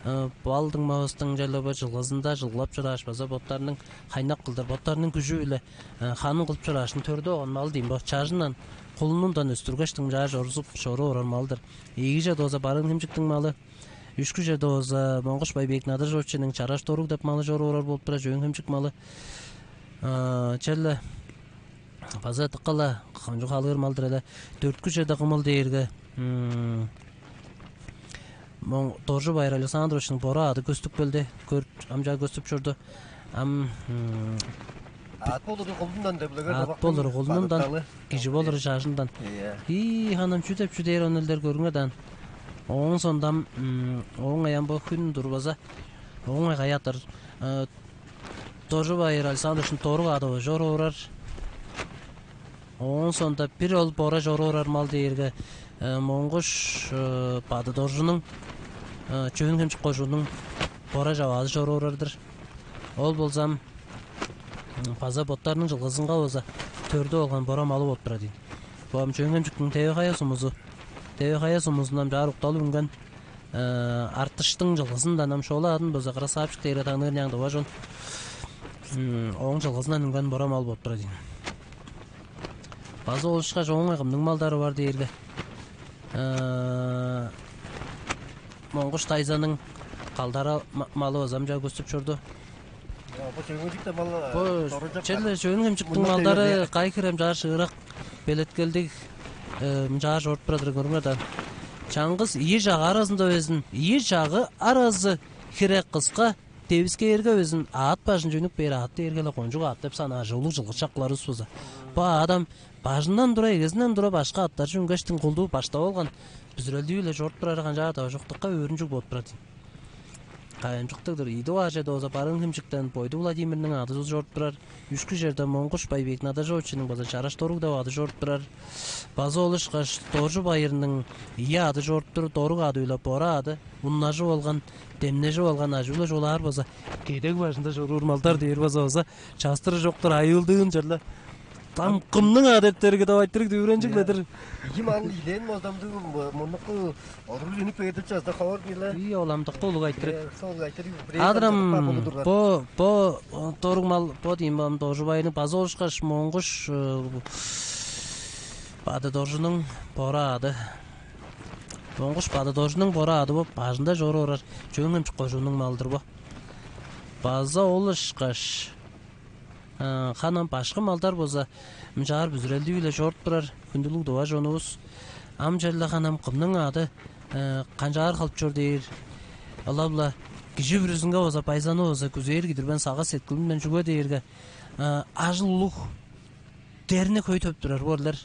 э, бал дуңмавыстың черле бо чылгызында чылгылап чорааш, база боттарының хайнак кылдыр, боттарының күжү-биле, э, ханын кылып чорааш, төрде оон мал дийин, бо чажындан, кулунундан өстүргештиң чаа чорузуп, чоруп орар мал-дыр. Ийиги черде болза Барыын-Хемчиктиң малы, үшкү черде болза Монгуш Байбек Надыржовичиниң Чараш Доруг деп малы чоруп орар болуп турар, Чөөн-Хемчик малы. А, черле база дыка-ла кончуг халыыр мал-дыр але. Дөрткү черде кымыл дээрге, м, Моң-, Доржу Байыр Александровичиниң бора ады көстүп келди. Көр, ам чаа көстүп чорду. Ам, м, аът болуру кулундан деп, аът болуру кулундан, кижи болуру чажындан. Ийе. Ии, ханам, чүү деп чүү дээр, ону элдер көрүңер даан. Ооң соонда ам, м, ооң аян бо хүн турбаза, ооң аян каяатыр, э, Доржу Байыр Александровичиниң Доруг ады бо чоруп орар. Ооң соонда бир ол бора чоруп орар мал дээрге, э, Монгуш, э, Бады-Доржунуң, э, Чөөн-Хемчик кожууннуң бора чаваазы чоруп орар-дыр. Ол болза ам, м, база боттарының чылгызынга болза төрде болган бора малы болуп турар дийин. Бо ам Чөөн-Хемчиктиң Теве-Хая сумузу. Теве-Хая сумузундан чаар укталып үнген, э, Артыштың чылгызындан ам шола адын болза Красавчик дээрге таныыр няң тыва чон. Ооң чылгызындан үнген бора мал болуп турар ийин. База ол ышкаш ооң кымның малдары бар дээрге, Моңгуш Тайзаның калдара малы база ам чаа көстүп чорду. Бо чөөн хемчиктен мал, бо черле чөөн хемчиктиң малдары кай хирем чаар шыырак белеткелдиг, мынчаар чоруп турар-дыр, көрүңер даан. Чаңгыс ийи чагы аразында безин, ийи чагы аразы хире кыска девискээрге безин, аът бажынче үнүп бээр аът дээрге-ле кончуг аът деп санаар, улуг чылгычак кыларывыс болза. Бо аът ам бажындан тура, эгезинден тура башка аъттарже үнгештиң кулдуу баштап алган, бүзүрелдии-биле чоруп турары канчаар-даа чоктукка өөрүнчүг болуп турар дийин. Кайгамчыктыг-дыр. Идугажеде болза Барыын-Хемчиктен Бойду Владимирниң аъды чоруп турар. Үшкү черде Моңгуш Байбек Надажовичиниң база Чараш Доруг деп аъды чоруп турар. База ол ышкаш Доржу Байырның ийи аъды чоруп тур, Доруг аъды-биле Бора аъды. Уннажып алган, демнежип алган, ажыы-биле чугаалаар болза, кедек бажында чоруур малдар дээр болза, база частырыы чок-тур, айыылдыын черле. Там кымның адеттериги деп айтырыг дүвүренчиг-ле-дир. Ийи мал илээн болзамдыг, мурнуку орулуг үнүп бээр деп чазда ховар била. Үй оламдыкта улуг айтырыг. Адырам бо бо доруг мал бо дейм бам Доржу Байырның база ол ышкаш Моңгуш Бады Доржунуң Бора аъды. Моңгуш Бады Доржунуң Бора аъды бо бажында чоруп орар Чөөн-Хемчик кожууннуң малдыр бо. База ол ышкаш ханам башкы малдар болза мынчаар бүзүрелдии-биле чоруп турар хүндүлүг дува чонувус. Ам черле ханам кымның аъды канчаар кылып чор дээр. Ылап-ла кижи бүрүзүнге база байзаны база күзээр кидирбен сагыш сеткилимден чүге дээрге ажыл улуг дерни хөй төп турар боорлар.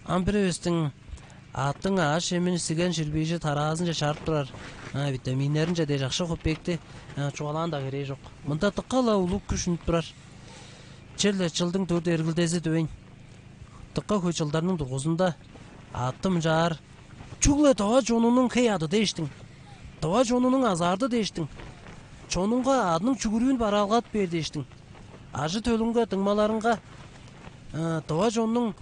Ам бир эвестиң аъттың аъш-чемин сиген ширбиижи тараазынче чарып турар витаминнеринче дээш акша хоппекти чугаалаан-даа херээ чок. Мында дыка-ла улуг күш үнүп турар. Черле чылдың дөрт эргилдези дөйн. Дыка хөй чылдарның дургузунда аъттым чаар чүгле дава чонунуң хей ады дээштиң, дава чонунуң азаарды дээштиң, чонунга адының чүгүрүүн бараалгадып бээр дээштиң, ажы-төлүнге, дыңмаларынга дава чоннуң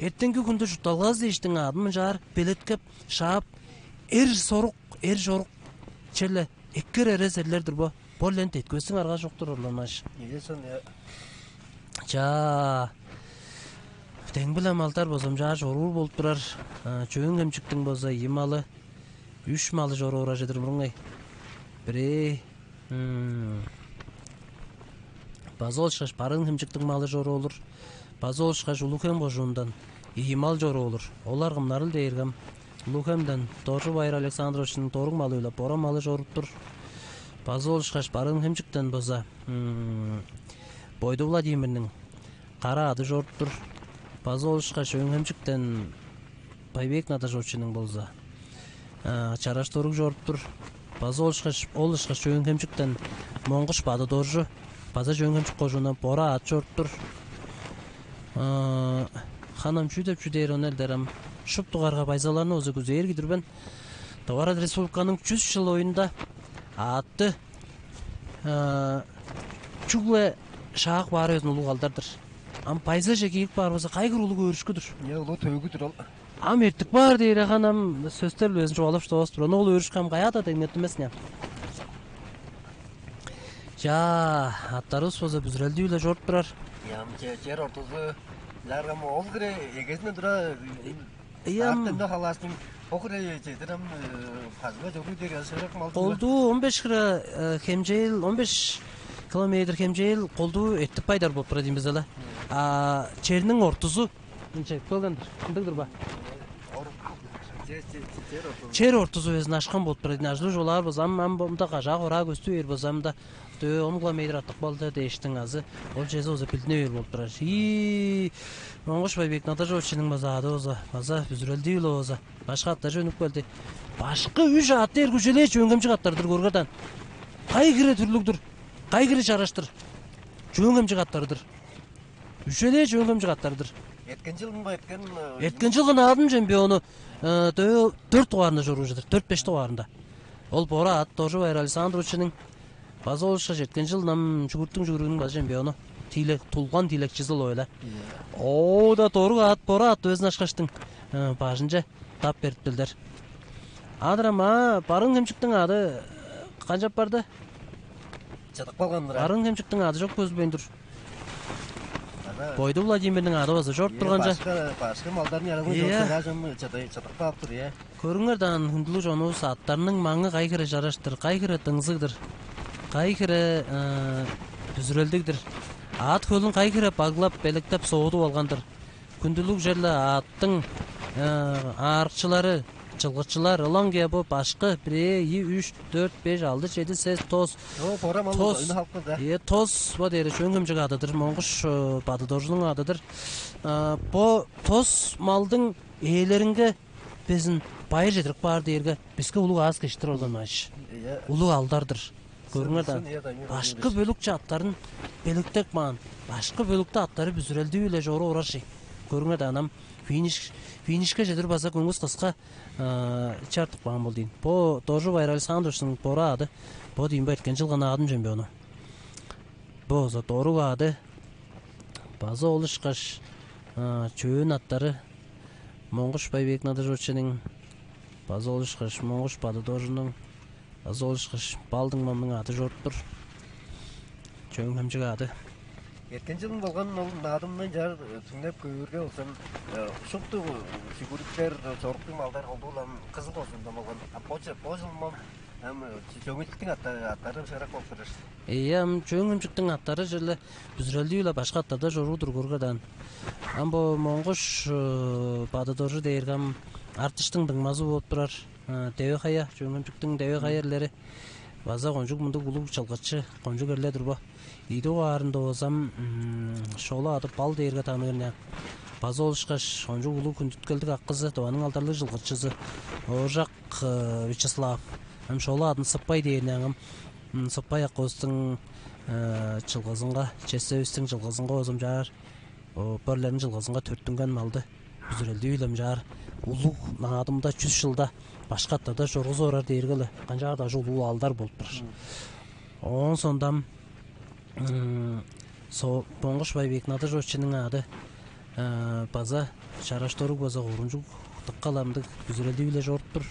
эртенги хүндү чуртталгазы дээштиң адын мынчаар белеткеп, шаап, эр сорук, эр чорук, черле эккер эрес эрлер-дир бо. Бо-лен деткивестиң арга чок-тур орланмаш. Ийе сон я. Чаа. Дең-биле малдар бозумчаар чоруур болуп турар. Чөөн-Хемчиктиң боза ийи малы, үш малы чоруур ажыдыр мурңай. Бирээ база ол ышкаш Барыын-Хемчиктиң малы чоруу олур. База ол ышкаш Улуг-Хем кожуундан ийи мал чоруу олур. Олар кымнарыл дээргем Улуг-Хемден Доржу Байыр Александровичиниң доруг малы-биле бора малы чоруп тур. База ол ышкаш Барыын-Хемчиктен база Бойду Владимирниң кара ады чоруп тур. База ол ышкаш Өң-Хемчиктен Байбек Надажовичиниң болза чараш доруг чоруп тур. База ол ышкаш, ол ышкаш Чөөн-Хемчиктен Моңгуш Бады Доржу база Чөөн-Хемчик кожуундан бора аът чоруп тур. Ханам чүү деп чүү дээр ону элдерем. Шуптугарга байзаларны озу күзээр кидирбен. Товарат республиканың чүс чыл оюнда аътты чүгле шаак баар өзүн улуг алдар-дыр. Ам байзаже киирип баар болза, кайгыр улуг өөрүшкү-дүр. Е улуу төөгү-дүр ол. Ам эртип баар дээр ахан ам сөстер билезин чугаалап шыдавас турган. Ол өөрүшкү ам каяада деңнеттимес ня. Чаа, аттарывыс болза бүзүрелдүү-биле чоруп турар. Ям чер ортузу ларгам ол кире эгезине тура. Ям артында халаастың ол кире чедир ам пазына чогуй дээр сөрөк мал. Колдуу он беш кыра хемчээл, он беш километр хемчээл колдуу эртип кайдар болуп турар дейм бизеле. А черниң ортузу Ынча экпелген-дир. Ындыг-дыр ба? Чер ортузу безин ашкан болуп турар. Ажылуу чугаалаар болза, ам ам мында кажаа-хораа көстү бээр болза, мында дөө он километр артык балды дээштиң азы ол чезе болза билдине бээр болуп турар. Ии, Моңгуш Байбек Надажовичиниң база аады болза, база бүзүрелдии-биле болза, башка аттар чөнүп келди. Башкы үш аът дээр күжелээ чөңгемчик аттар-дыр көргерден. Кай хире түрлүг-дүр, кай хире чараштыр. Чөңгемчик аттары-дыр. Үжелээ чөңгемчик аттары-дыр. Эрткен чылын ба эрткен Эрткен чылгы наадым чемпиону дөө дөрт дугаарында чоруур чыдыр. Дөрт беш дугаарында. Ол бора ат Доржу Байыр Александровичиниң база ол ышкаш эрткен чыл нам чүгүрттүң чүгүрүгүнүң база чемпиону. Тиилек тулган тиилекчизи ол ойла. Оо да доруг аат бора ат өзүн ашкаштың бажынче дап бериптилдер. Адырам аа Барыын Хемчиктиң ады канчап барды? чыдып калган-дыр. Арыын Хемчиктиң ады чок көзүлбейн тур. Бойду Владимирниң ады база чоруп турган ча. Башка башка малдарын яразын Ийе. Чоруп чыдып калып тур, ийе. Көрүңер даан, хүндүлүг чонувус, аттарның маңы кай хире чараштыр, кай хире дыңзыг-дыр, кай хире бүзүрелдиг-дир. Аът хөлүн кай хире баглап, белектеп, соодуп алган-дыр. Хүндүлүг черле аъттың аарыкчылары, чылгычылар, ылаңгыя бо башкы бирээ, ийи, үш, дөрт, беш, алды, чеди, сес, тос. О, бора мал Тос. Ына халып калды. Э, тос бо дээри Чөөн-Хемчик адыдыр, Моңгуш Бадыдоржунуң адыдыр. Бо тос малдың ээлеринге безин байыр чедирип каар дээрге, биске улуг аас-кежиктер ол, Даймыр Ачыш. Ийе. Улуг алдар-дыр. Көрүңер даан. Башкы бөлүкче аттарын белектеп каан, башкы бөлүктү аттары бүзүрелдии-биле чоруп орар ши. Көрүңер даан, ам финиш финишке чедир база көңгүс кыска чартып каан бол дейн. Бо Доржу Байыр Александровичтиң бора аъды. Бо дейн бо эрткен чылгы наадым чемпиону. Бо болза доруг аъды. База ол ышкаш чөөн аттары Моңгуш Байбек Надыжовичиниң, база ол ышкаш Моңгуш Бадыдоржунуң, база ол ышкаш Балдың мамның ады чоруп тур. Чөөн-Хемчик аъды. Эрткен чылын болган ол наадымны чаар түңнеп көөрге болза, шупту шүгүрүктер, чоруктуг малдар колдуу улам Кызыл кожуундан болган. А бо чы- бо чыл мом ам Чөөн-Хемчиктиң аттары аттары шыырак болуп турар. Ийе, ам Чөөн-Хемчиктиң аттары черле бүзүрелдии-биле башка аттарда чоруур-дур, көрүңер даан. Ам бо Моңгуш Бадыдоржу дээрге ам Артыштың дуңмазы болуп турар. Деве-Хая, Чөөн-Хемчиктиң Деве-Хая эрлери база кончуг мындыг улуг чылгычы, кончуг эрлер-дир бо. Ийи дугаарында болза ам Шолу аъды Бал дээрге таныыр ынчан. База ол ышкаш кончуг улуг хүндүткелдиг акызы, Тываның алдарлыг чылгычызы Ооржак Вячеслав. Ам Шолу аъдын Сыппай дээрни аңам Сыппай акывыстың чылгызынга, честевистиң чылгызынга болза ам чаар, бо эрлерниң чылгызынга төрүттүнген малды бүзүрелдии-биле ам чаар улуг наадымда, чүс чылда башка аттарда чоргузуп орар дээрге-ле канчаар-даа улуг алдар болуп турар. Оон соонда ам Моңгуш Байбек Надыжовичиниң аъды база чараш доруг, база корунчуг, дыка-ла мындыг бүзүрелдии-биле чоруп тур.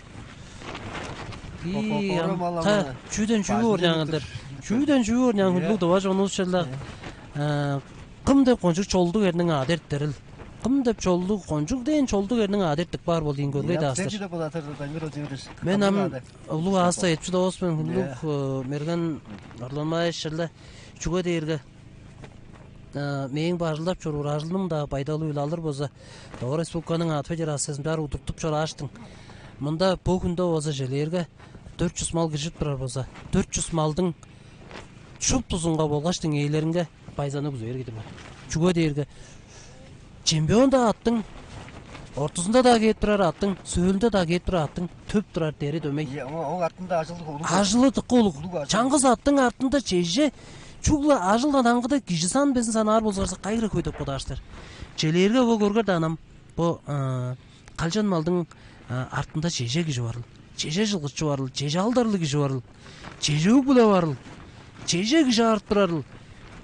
Ийи, ам чүүден чүү орняаңылдыр? Чүүден чүү орняан, хүндүлүг тыва чонувус черле? Кым деп кончуг чолдуг эрниң аъды эрттерил? Кым деп чолдуг, кончуг дээн чолдуг эрниң аъды эртип каар бол дейн, көргей даастыр. Мен ам улуг аас-даа этчи доос мен, хүндүлүг Мерген Орланмаевич черле. Чүге дээрге мээң бо ажылдап чоруур ажылым-даа байдалы-биле алыр болза, Тыва Республиканың аът федерациязын баар удуртуп чорааштың. Мында бо хүнде болза чижээлээрге дөрт чүс мал киржип турар болза, дөрт чүс малдың шуптузунга болгаштың ээлеринге байзаны күзээр кидир бар. Чүге дээрге чемпион-даа аъттың, ортузунда-даа кээп турар аъттың, сөөлүнде-даа кээп турар аъттың төп турар дери дөмей. Ийе, ооң артында ажылдык улуг. Ажылы дыка улуг. Улуг ажыл. Чаңгыс аъттың артында чеже чүгле ажылдан аңгыда кижи сан безин санаар болзуңарза, кайгыра хөй деп бодааштар. Чижээлээрге бо көргер даан ам, бо калчан малдың артында чеже кижи барыл, чеже чылгычы барыл, чеже алдарлыг кижи барыл, чеже өг-бүле барыл, чеже кижи аарып турарыл.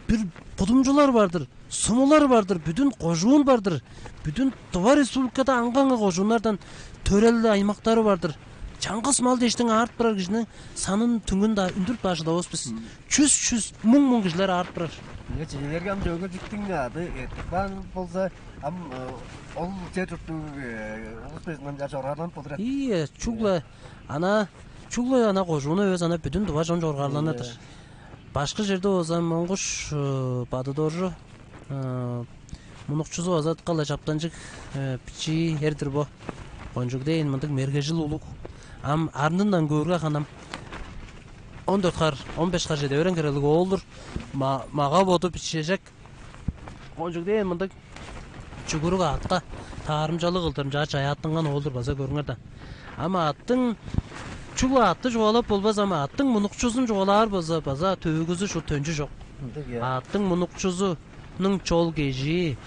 Бир кудумчулар бар-дыр, сумулар бар-дыр, бүдүн кожуун бар-дыр. Бүдүн Тыва Республикада аңгы-аңгы кожууннардан төрел аймактары бар-дыр. Чаңгыс мал дээштиң аарып турар кижиниң санын, түңүн-даа үндүрүп-даа шыдавас бис. Чүс, чүс, муң-муң кижилер аарып турар. Ийе, чижээлээрге ам Чөөн-Хемчиктиң аъды эртип каан болза, ам ол чер-чурттуг улус безин ынчаар чоргаарланып болур. Ийе, чүгле ана, чүгле ана кожууну эвес, ана бүдүн тыва чон чоргаарланыр-дыр. Башкы черде болза Моңгуш Бадыдоржу мунукчузу база дыка-ла чаптанчыг, бичии эр-дир бо. Кончуг дээн мындыг мергежил улуг. Ам арнындан көөрге, ханам, он дөрт хар, он беш хар чеде берген херелиг оол-дур. Мага-боду бичежек. Кончуг дээн мындыг чүгүрүк аътка таарымчалыг кылдыр ынчаар чаяаттынган оол-дур база, көрүңер даан. Ам аъттың, чүгле аътты чугаалап болбас, ам аъттың мунукчузун чугаалаар болза, база төөгүзү шуут төнчү чок. Ындыг, ийе. Аъттың мунукчузунуң чол-кежии,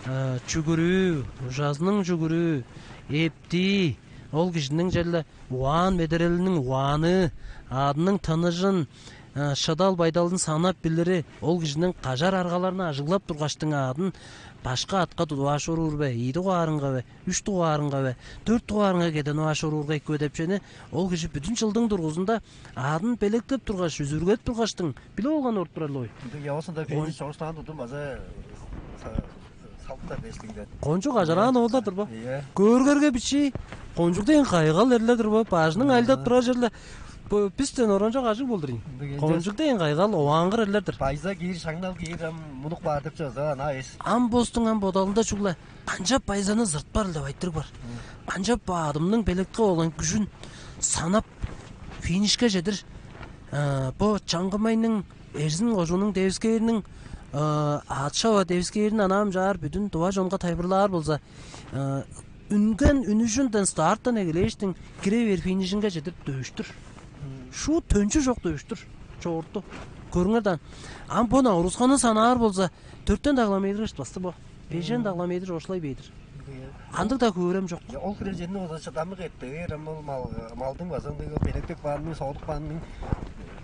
чүгүрүү, ужазының чүгүрүү, эптии, ол кижиниң черле угаан-медерелиниң угааны, аъдының тыныжын, шыдал байдалын санап билири, ол кижиниң кажар аргаларны ажыглап тургаштың аадын башка атка тудуп аар чоруур бе, ийи дугаарынга бе, үш дугаарынга бе, дөрт дугаарынга кеденип аар чоруурга экпе деп чүвени ол кижи бүдүн чылдың дургузунда аадын белеткеп тургаш, үзүргедип тургаштың билип алган орут турарлы ой. Ынча явасын да бейни чоруштаан тудум база салыптар дээштиңден. Кончуг ажараан оолдар-дыр бо. Ийе. Көөргерге бичии кончуг дээн кайгал эрлер-дир бо. Бажының айлдап турар черле бистен оранчок ажыг болдур ийин. Кончуг дээн кайгал оваангыр эрлер-дир. Байза киир, шаңнал киир, ам мунук баар деп чыгыза, ана эс. Ам бостуң ам бодалында чугла канчап байзаны зыртпар деп айтырыг бар. Канчап баадымның белекке болган күжүн санап финишке чедир. Бо Чаңгымайның, Эрзин кожуунуң девискээрниң, Ачава девискээрин анаам чаар бүдүн дува чонга тайылбырлаар болза, үнген үнүжүнден старттан эгелээштиң кире бээр финишинге чедип дөөштүр. Шуу төнчү чок дөөштүр. Чоорту. Көрүңер даан. Ам бо нагрузканы санаар болза, төрттен дагла метр ыштыбасты бо. Бежен дагла метр ошлай бээр. Андыг-даа хөөрем чок. Ол хире черни болза чыдамык эттивер, ам ол малдың база ындыг белектик баанның, соодук баанның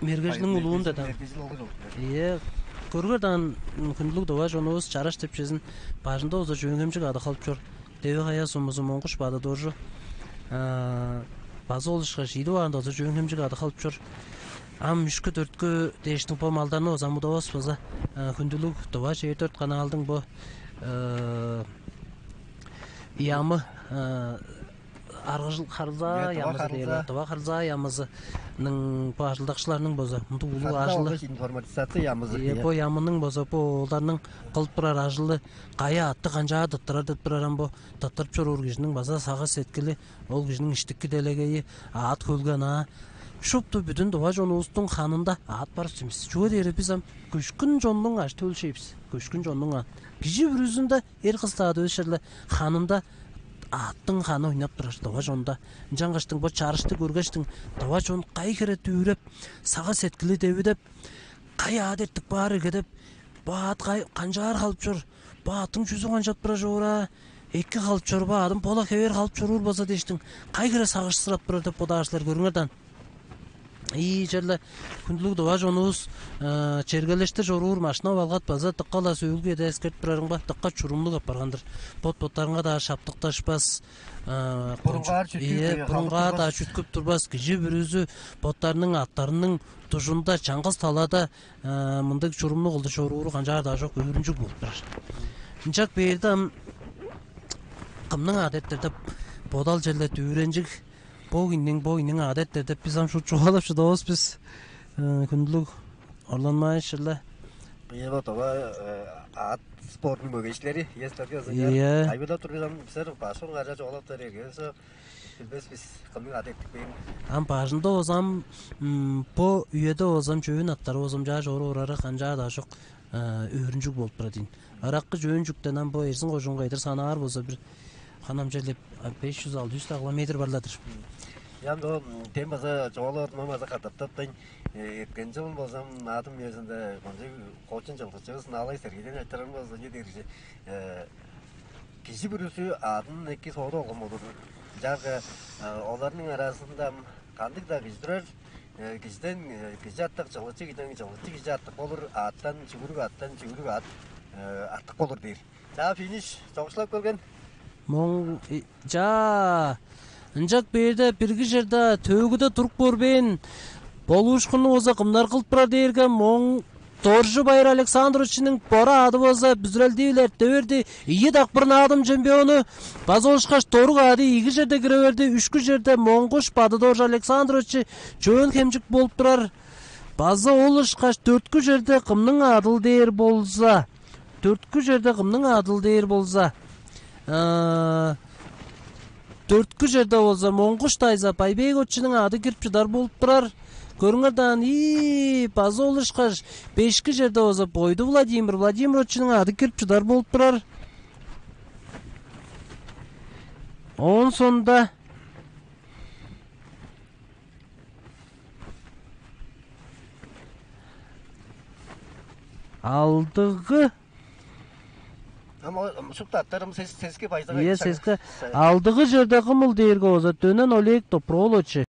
мергежиниң улуун да. Мергежил ол. Ийе, көргөр даан, хүндүлүг дова чонувус, чараш деп чүвезин бажында болза Чөөн-Хемчик ады халып чор. Деви-Хая сумузу Монгуш Бады-Доржу база ол ышкаш ийди баанда болза Чөөн-Хемчик ады халып чор. Ам үшкү-дөрткү дээштиң бо малдарны база мудавас база, хүндүлүг дова чээр дөрт канаалдың бо ямы, аргыжыл харылзаа ямызы дээр, дова харылзаа ямызының бо ажылдакчыларның база мындыг улуг ажылы. Информатизация ямызы. Бо ямының база бо оларның кылып турар ажылы, кайы аътты канчаар тыттырар деп турар, ам бо тыттырып чоруур кижиниң база сагыш сеткили, ол кижиниң иштики делегейи, аът хөлге анаа. Шупту бүдүн дува чонувустуң ханында аът бар чүве бис. Чүге дээрге бис ам көшкүн чоннуң ажы-төлү бис. Көшкүн чоннуң аът. Кижи бүрүзүнде эр кыс-даа дөзүшерле ханында аъттың ханы ойнап турар дова чонда. Ынчангаштың бо чарышты көргештиң дова чон кайы хире дүүреп, сагыш сеткили девидеп, кайы аът эртип баар ирге деп, бо аът канчаар халып чор, бо аъттың чүзү канчап турар чоор аа, эки халып чор бо аъдым, бо-ла хевээр халып чоруур болза дээштиң, кайы хире сагышсырап турар деп бодаар силер, көрүңер даан. Ийи черле хүндүлүг дова чонувус чергелеште чоруур машина балгат база дыка-ла сөөлгү эде эскертип турарың ба, дыка чурумнуг апарган-дыр. Бот-боттарынга-даа шаптыкташпас, бурунгаар чүткүп турбас, кижи бүрүзү боттарының аттарының дужунда чаңгыс талада мындыг чурумнуг кылдыр чорууру канчаар-даа чок, өөрүнчүг болуп турар. Ынчак бээрде ам кымның адеттер деп бодал черле дүүренчиг, бо кимниң, бо кимниң адеттер деп бис ам шуут чугаалап шыдавас бис. Хүндүлүг орланмаан шырлы. Бие бо дова аът спортунуң мөгейчилери, естелге ызыгар. Ийе. Айбырлап тур бис ам, бисер башкы кара чугаалап тар эге. Билбес бис кымның адеттик бээн. Ам бажында озам, бо үеде озам чөөн аттары озам чаа чору орары канчаар-даа чок, өөрүнчүг болуп турар дейн. Ыраккы чөөн чүктен ам бо Эрзин кожуунга эдир санаар болза бир ханамча деп беш чүз алды чүз километр барладыр. Ям до дем база чоолор мын база катаптаптайн эрткен жыл болзам наадым үезинде кончуг колчун чылдычыбыз наалай сергейден айтырар болза не дээрже кижи бүрүзү аадын эки соодуп алган болур. Чаагы оларның аразында кандыг-даа кижи турар, кижиден кижи артык, чылгычы кижиден чылгычы кижи артык болур, ааттан чүгүрүк, ааттан чүгүрүк аът артык болур дээр. Чаа, финиш чогушлап келген. Моң чаа ынчак бээрде бирги черде төөгүде туруп көрбээн болуушкунну болза кымнар кылып турар дээрге, моң Доржу Байыр Александровичиниң бора аады болза бүзүрелдии-биле эрте берди. Ийи дакпыр наадым чемпиону база ошкаш дорук аады ийиги черде кире берди. Үшкү черде Моңгуш Бады Доржу Александровичи Чөөн Хемчик болуп турар. База ол ышкаш дөрткү черде кымның адыл дээр болза, дөрткү черде кымның адыл дээр болза, дөрткү черде болза Моңгуш Дайза Байбековичиниң ады кирип чыдар болуп турар. Көрүңер даан, ии, база ол ышкаш бешки черде болза Бойду Владимир Владимировичиниң ады кирип чыдар болуп турар. Оон соонда алдыгы Ама шупту аттарым сеске байзага. Ие, сеске. Алдыгы черде кымыл дээрге болза Дөнен Олег Допролочу.